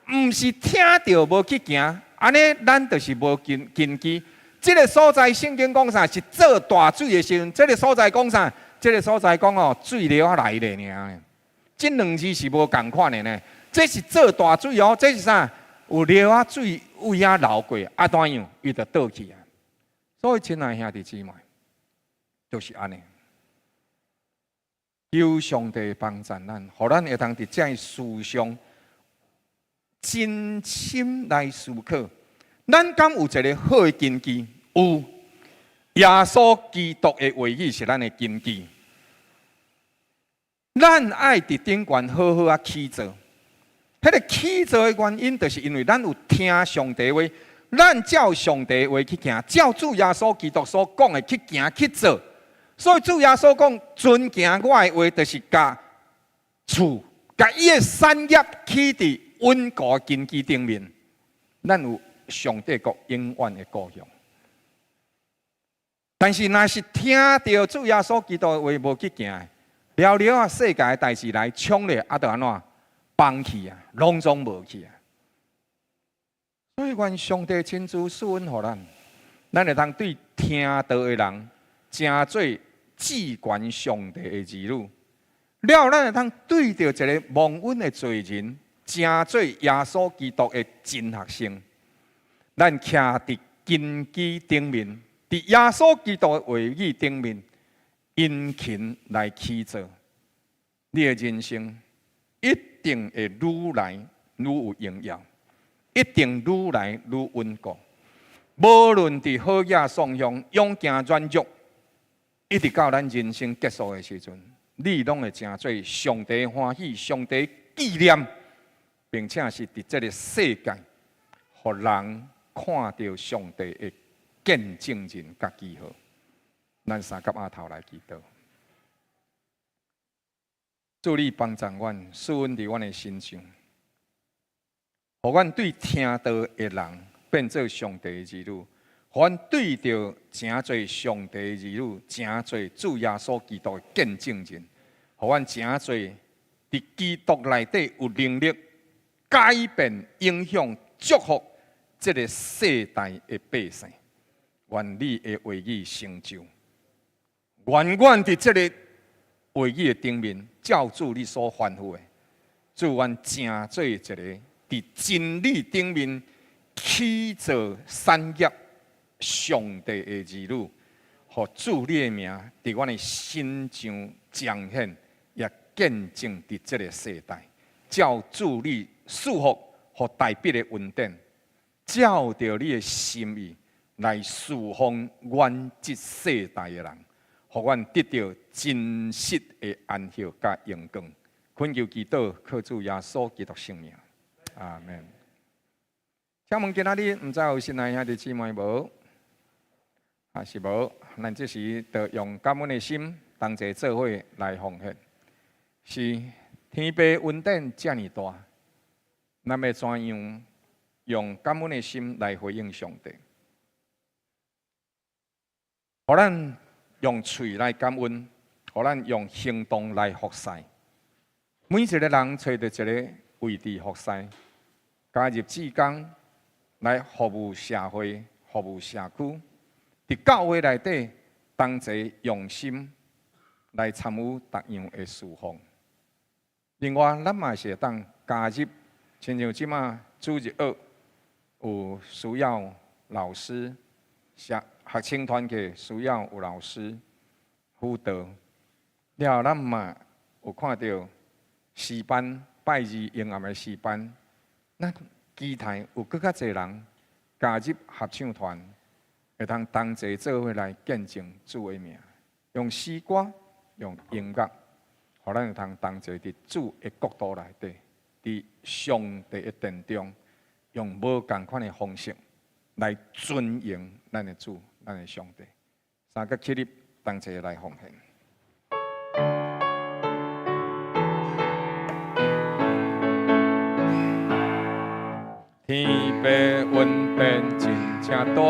A: 毋是聽著無去行，按呢咱就是無根基。這个所在聖經講啥？是做大水的時陣，這个所在講啥？這个所在講哦，水流仔來咧爾。這兩字是無仝款的呢。這是做大水哦，這是啥？有流仔水為遐流過，啊怎樣？伊就倒去啊。所以，親愛兄弟姊妹，就是按呢。求上帝幫助咱，予咱會當佇這事上真心來思考。咱敢有一个好的根基？有。耶穌基督的話語是咱的根基。咱愛佇頂懸好好仔起造。彼个起造的原因，就是因為咱有聽上帝話，咱照上帝話去行，照主耶穌基督所講的去行去做。所以主耶穌講，遵行我的話，就是共厝，共伊的產業起佇穩固根基頂面。咱有上帝國永遠的故鄉。但是，若是聽著主耶穌基督的話無去行，了了啊，世界的代誌來衝咧，啊，就按怎崩去啊，攏總無去啊。所以，願上帝親自賜恩予咱，咱會當對聽道的人，成做至懸上帝的兒女。了，咱會當對著一个蒙恩的罪人，成做耶穌基督的真學生。咱徛佇根基頂面，佇耶穌基督的話語頂面，殷勤來起造，你的人生一定會愈來愈有榮耀，一定愈來愈穩固。無論佇好額喪鄉、勇健軟弱，一直到咱人生結束的時陣，你攏會成做上帝歡喜、上帝紀念，並且是佇這个世界，予人看著上帝的見證人佮記號。咱三佮阿頭來祈禱，主你幫助阮，賜恩佇阮的身上，予阮對聽道的人變做上帝的兒女，予阮對著成做上帝的兒女，成做主耶穌基督的見證人，予阮成做佇基督內底有能力改變、影響、祝福這个世代的百姓。願你的話語成就，願阮佇這个話語的頂面，照主你所吩咐的，主阮成做一个佇真理頂面起造產業上帝的兒女，予主你的名佇阮的身上彰顯，也見證佇這个世代，照主你賜福予大筆的恩典，照著你的心意來侍奉阮這世代的人，予阮得著真實的安息佮榮光。懇求祈禱，靠主耶穌基督聖名，阿門。請問今仔日毋知有新來兄弟姊妹無？啊是無？咱這時就用感恩的心，同齊做伙來奉獻。是天父恩典遮爾大，咱欲怎樣用感恩的心來回應上帝？予咱用喙來感恩，予咱用行動來服侍。每一個人揣著一个位置服侍，加入志工來服務社會、服務社區。佇教會內底同齊用心來參與逐樣的事奉。另外，咱嘛是會當加入，親像這馬主日學有需要老師，學學生團契需要有老師輔導。了後，咱嘛有看著詩班拜二營暗的詩班，咱期待有閣較濟人加入合唱團，會當同齊做伙來見證主的名，用詩歌、用音樂，予咱會當同齊佇主的國度內底，佇上帝的殿中，用無仝款的方式來尊榮咱的主、咱的上帝。三個起立，同齊來奉獻。天父恩典真正大，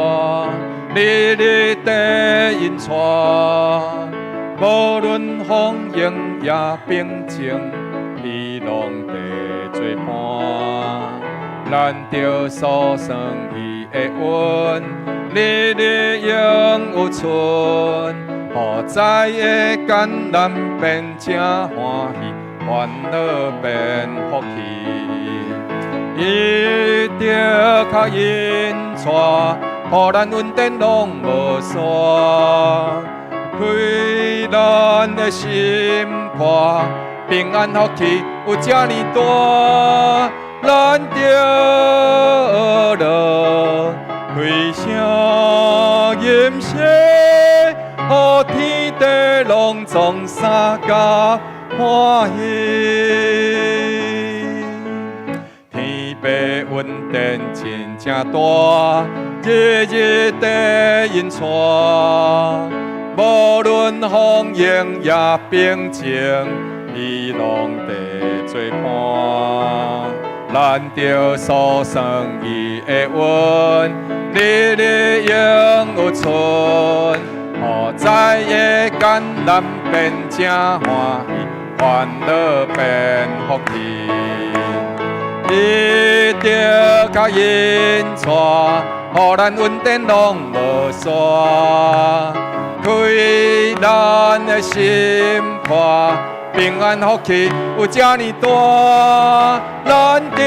A: 日日地引帶，無論風湧也平靜，伊攏佇做伴。咱著數算伊的恩，日日永有存，予知的艱難變成歡喜，煩惱變福氣。伊的跤引帶，予咱恩典攏無煞，開咱的心肝，平安福氣有遮爾大，咱著學樂，開聲吟詩，予天地攏總相共歡喜。天父恩典真正大，日日地引帶，無論風湧也平靜，伊攏佇做伴。咱著數算伊的恩，日日永有存，予知的艱難變成歡喜，煩惱變福氣。伊的跤引帶，予咱恩典攏無煞，開咱的心肝，平安福氣有遮爾大，咱著學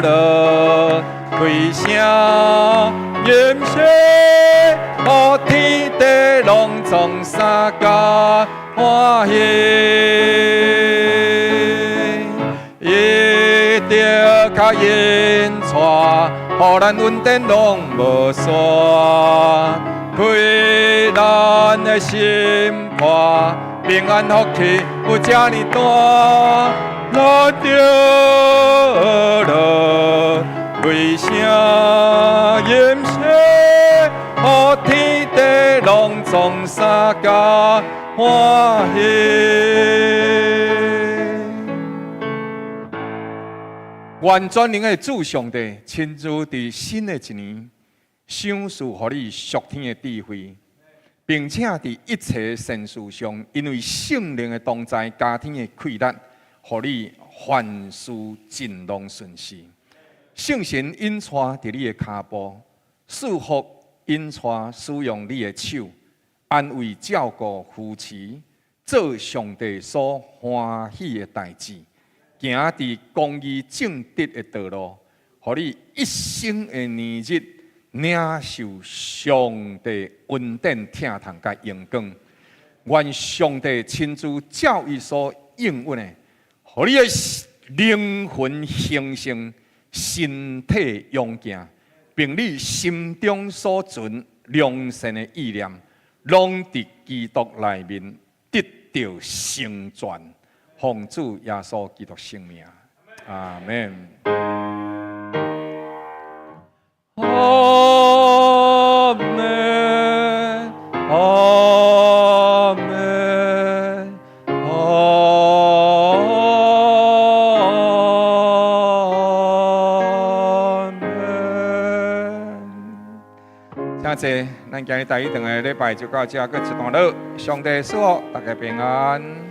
A: 樂，開聲吟詩，予天地攏總相共歡喜。伊的跤引帶，予咱恩典攏無煞，開咱的心肝，平安福氣有遮爾大，咱著學樂，開聲吟詩，予天地攏總相共歡喜。願全能的主上帝親自佇新的一年，賞賜予你屬天的智慧，並且佇一切善事上，因為聖靈的同在，加添的氣力，予你凡事盡攏順遂。聖神引帶佇你的跤步，賜福引帶使用你的手，安慰照顧扶持，做上帝所歡喜的代誌。行佇公義正直的道路，予你一生的年日領受上帝恩典、疼痛佮榮光。願上帝親自照伊所應允的，予你的靈魂興盛，身體勇健，並你心中所存良善的意念，攏佇基督內面得著成全。奉主耶穌基督聖名，阿門。阿門，阿門，阿多謝，咱今日台語堂的禮拜就到這閣一段落。上帝賜福，大家平安。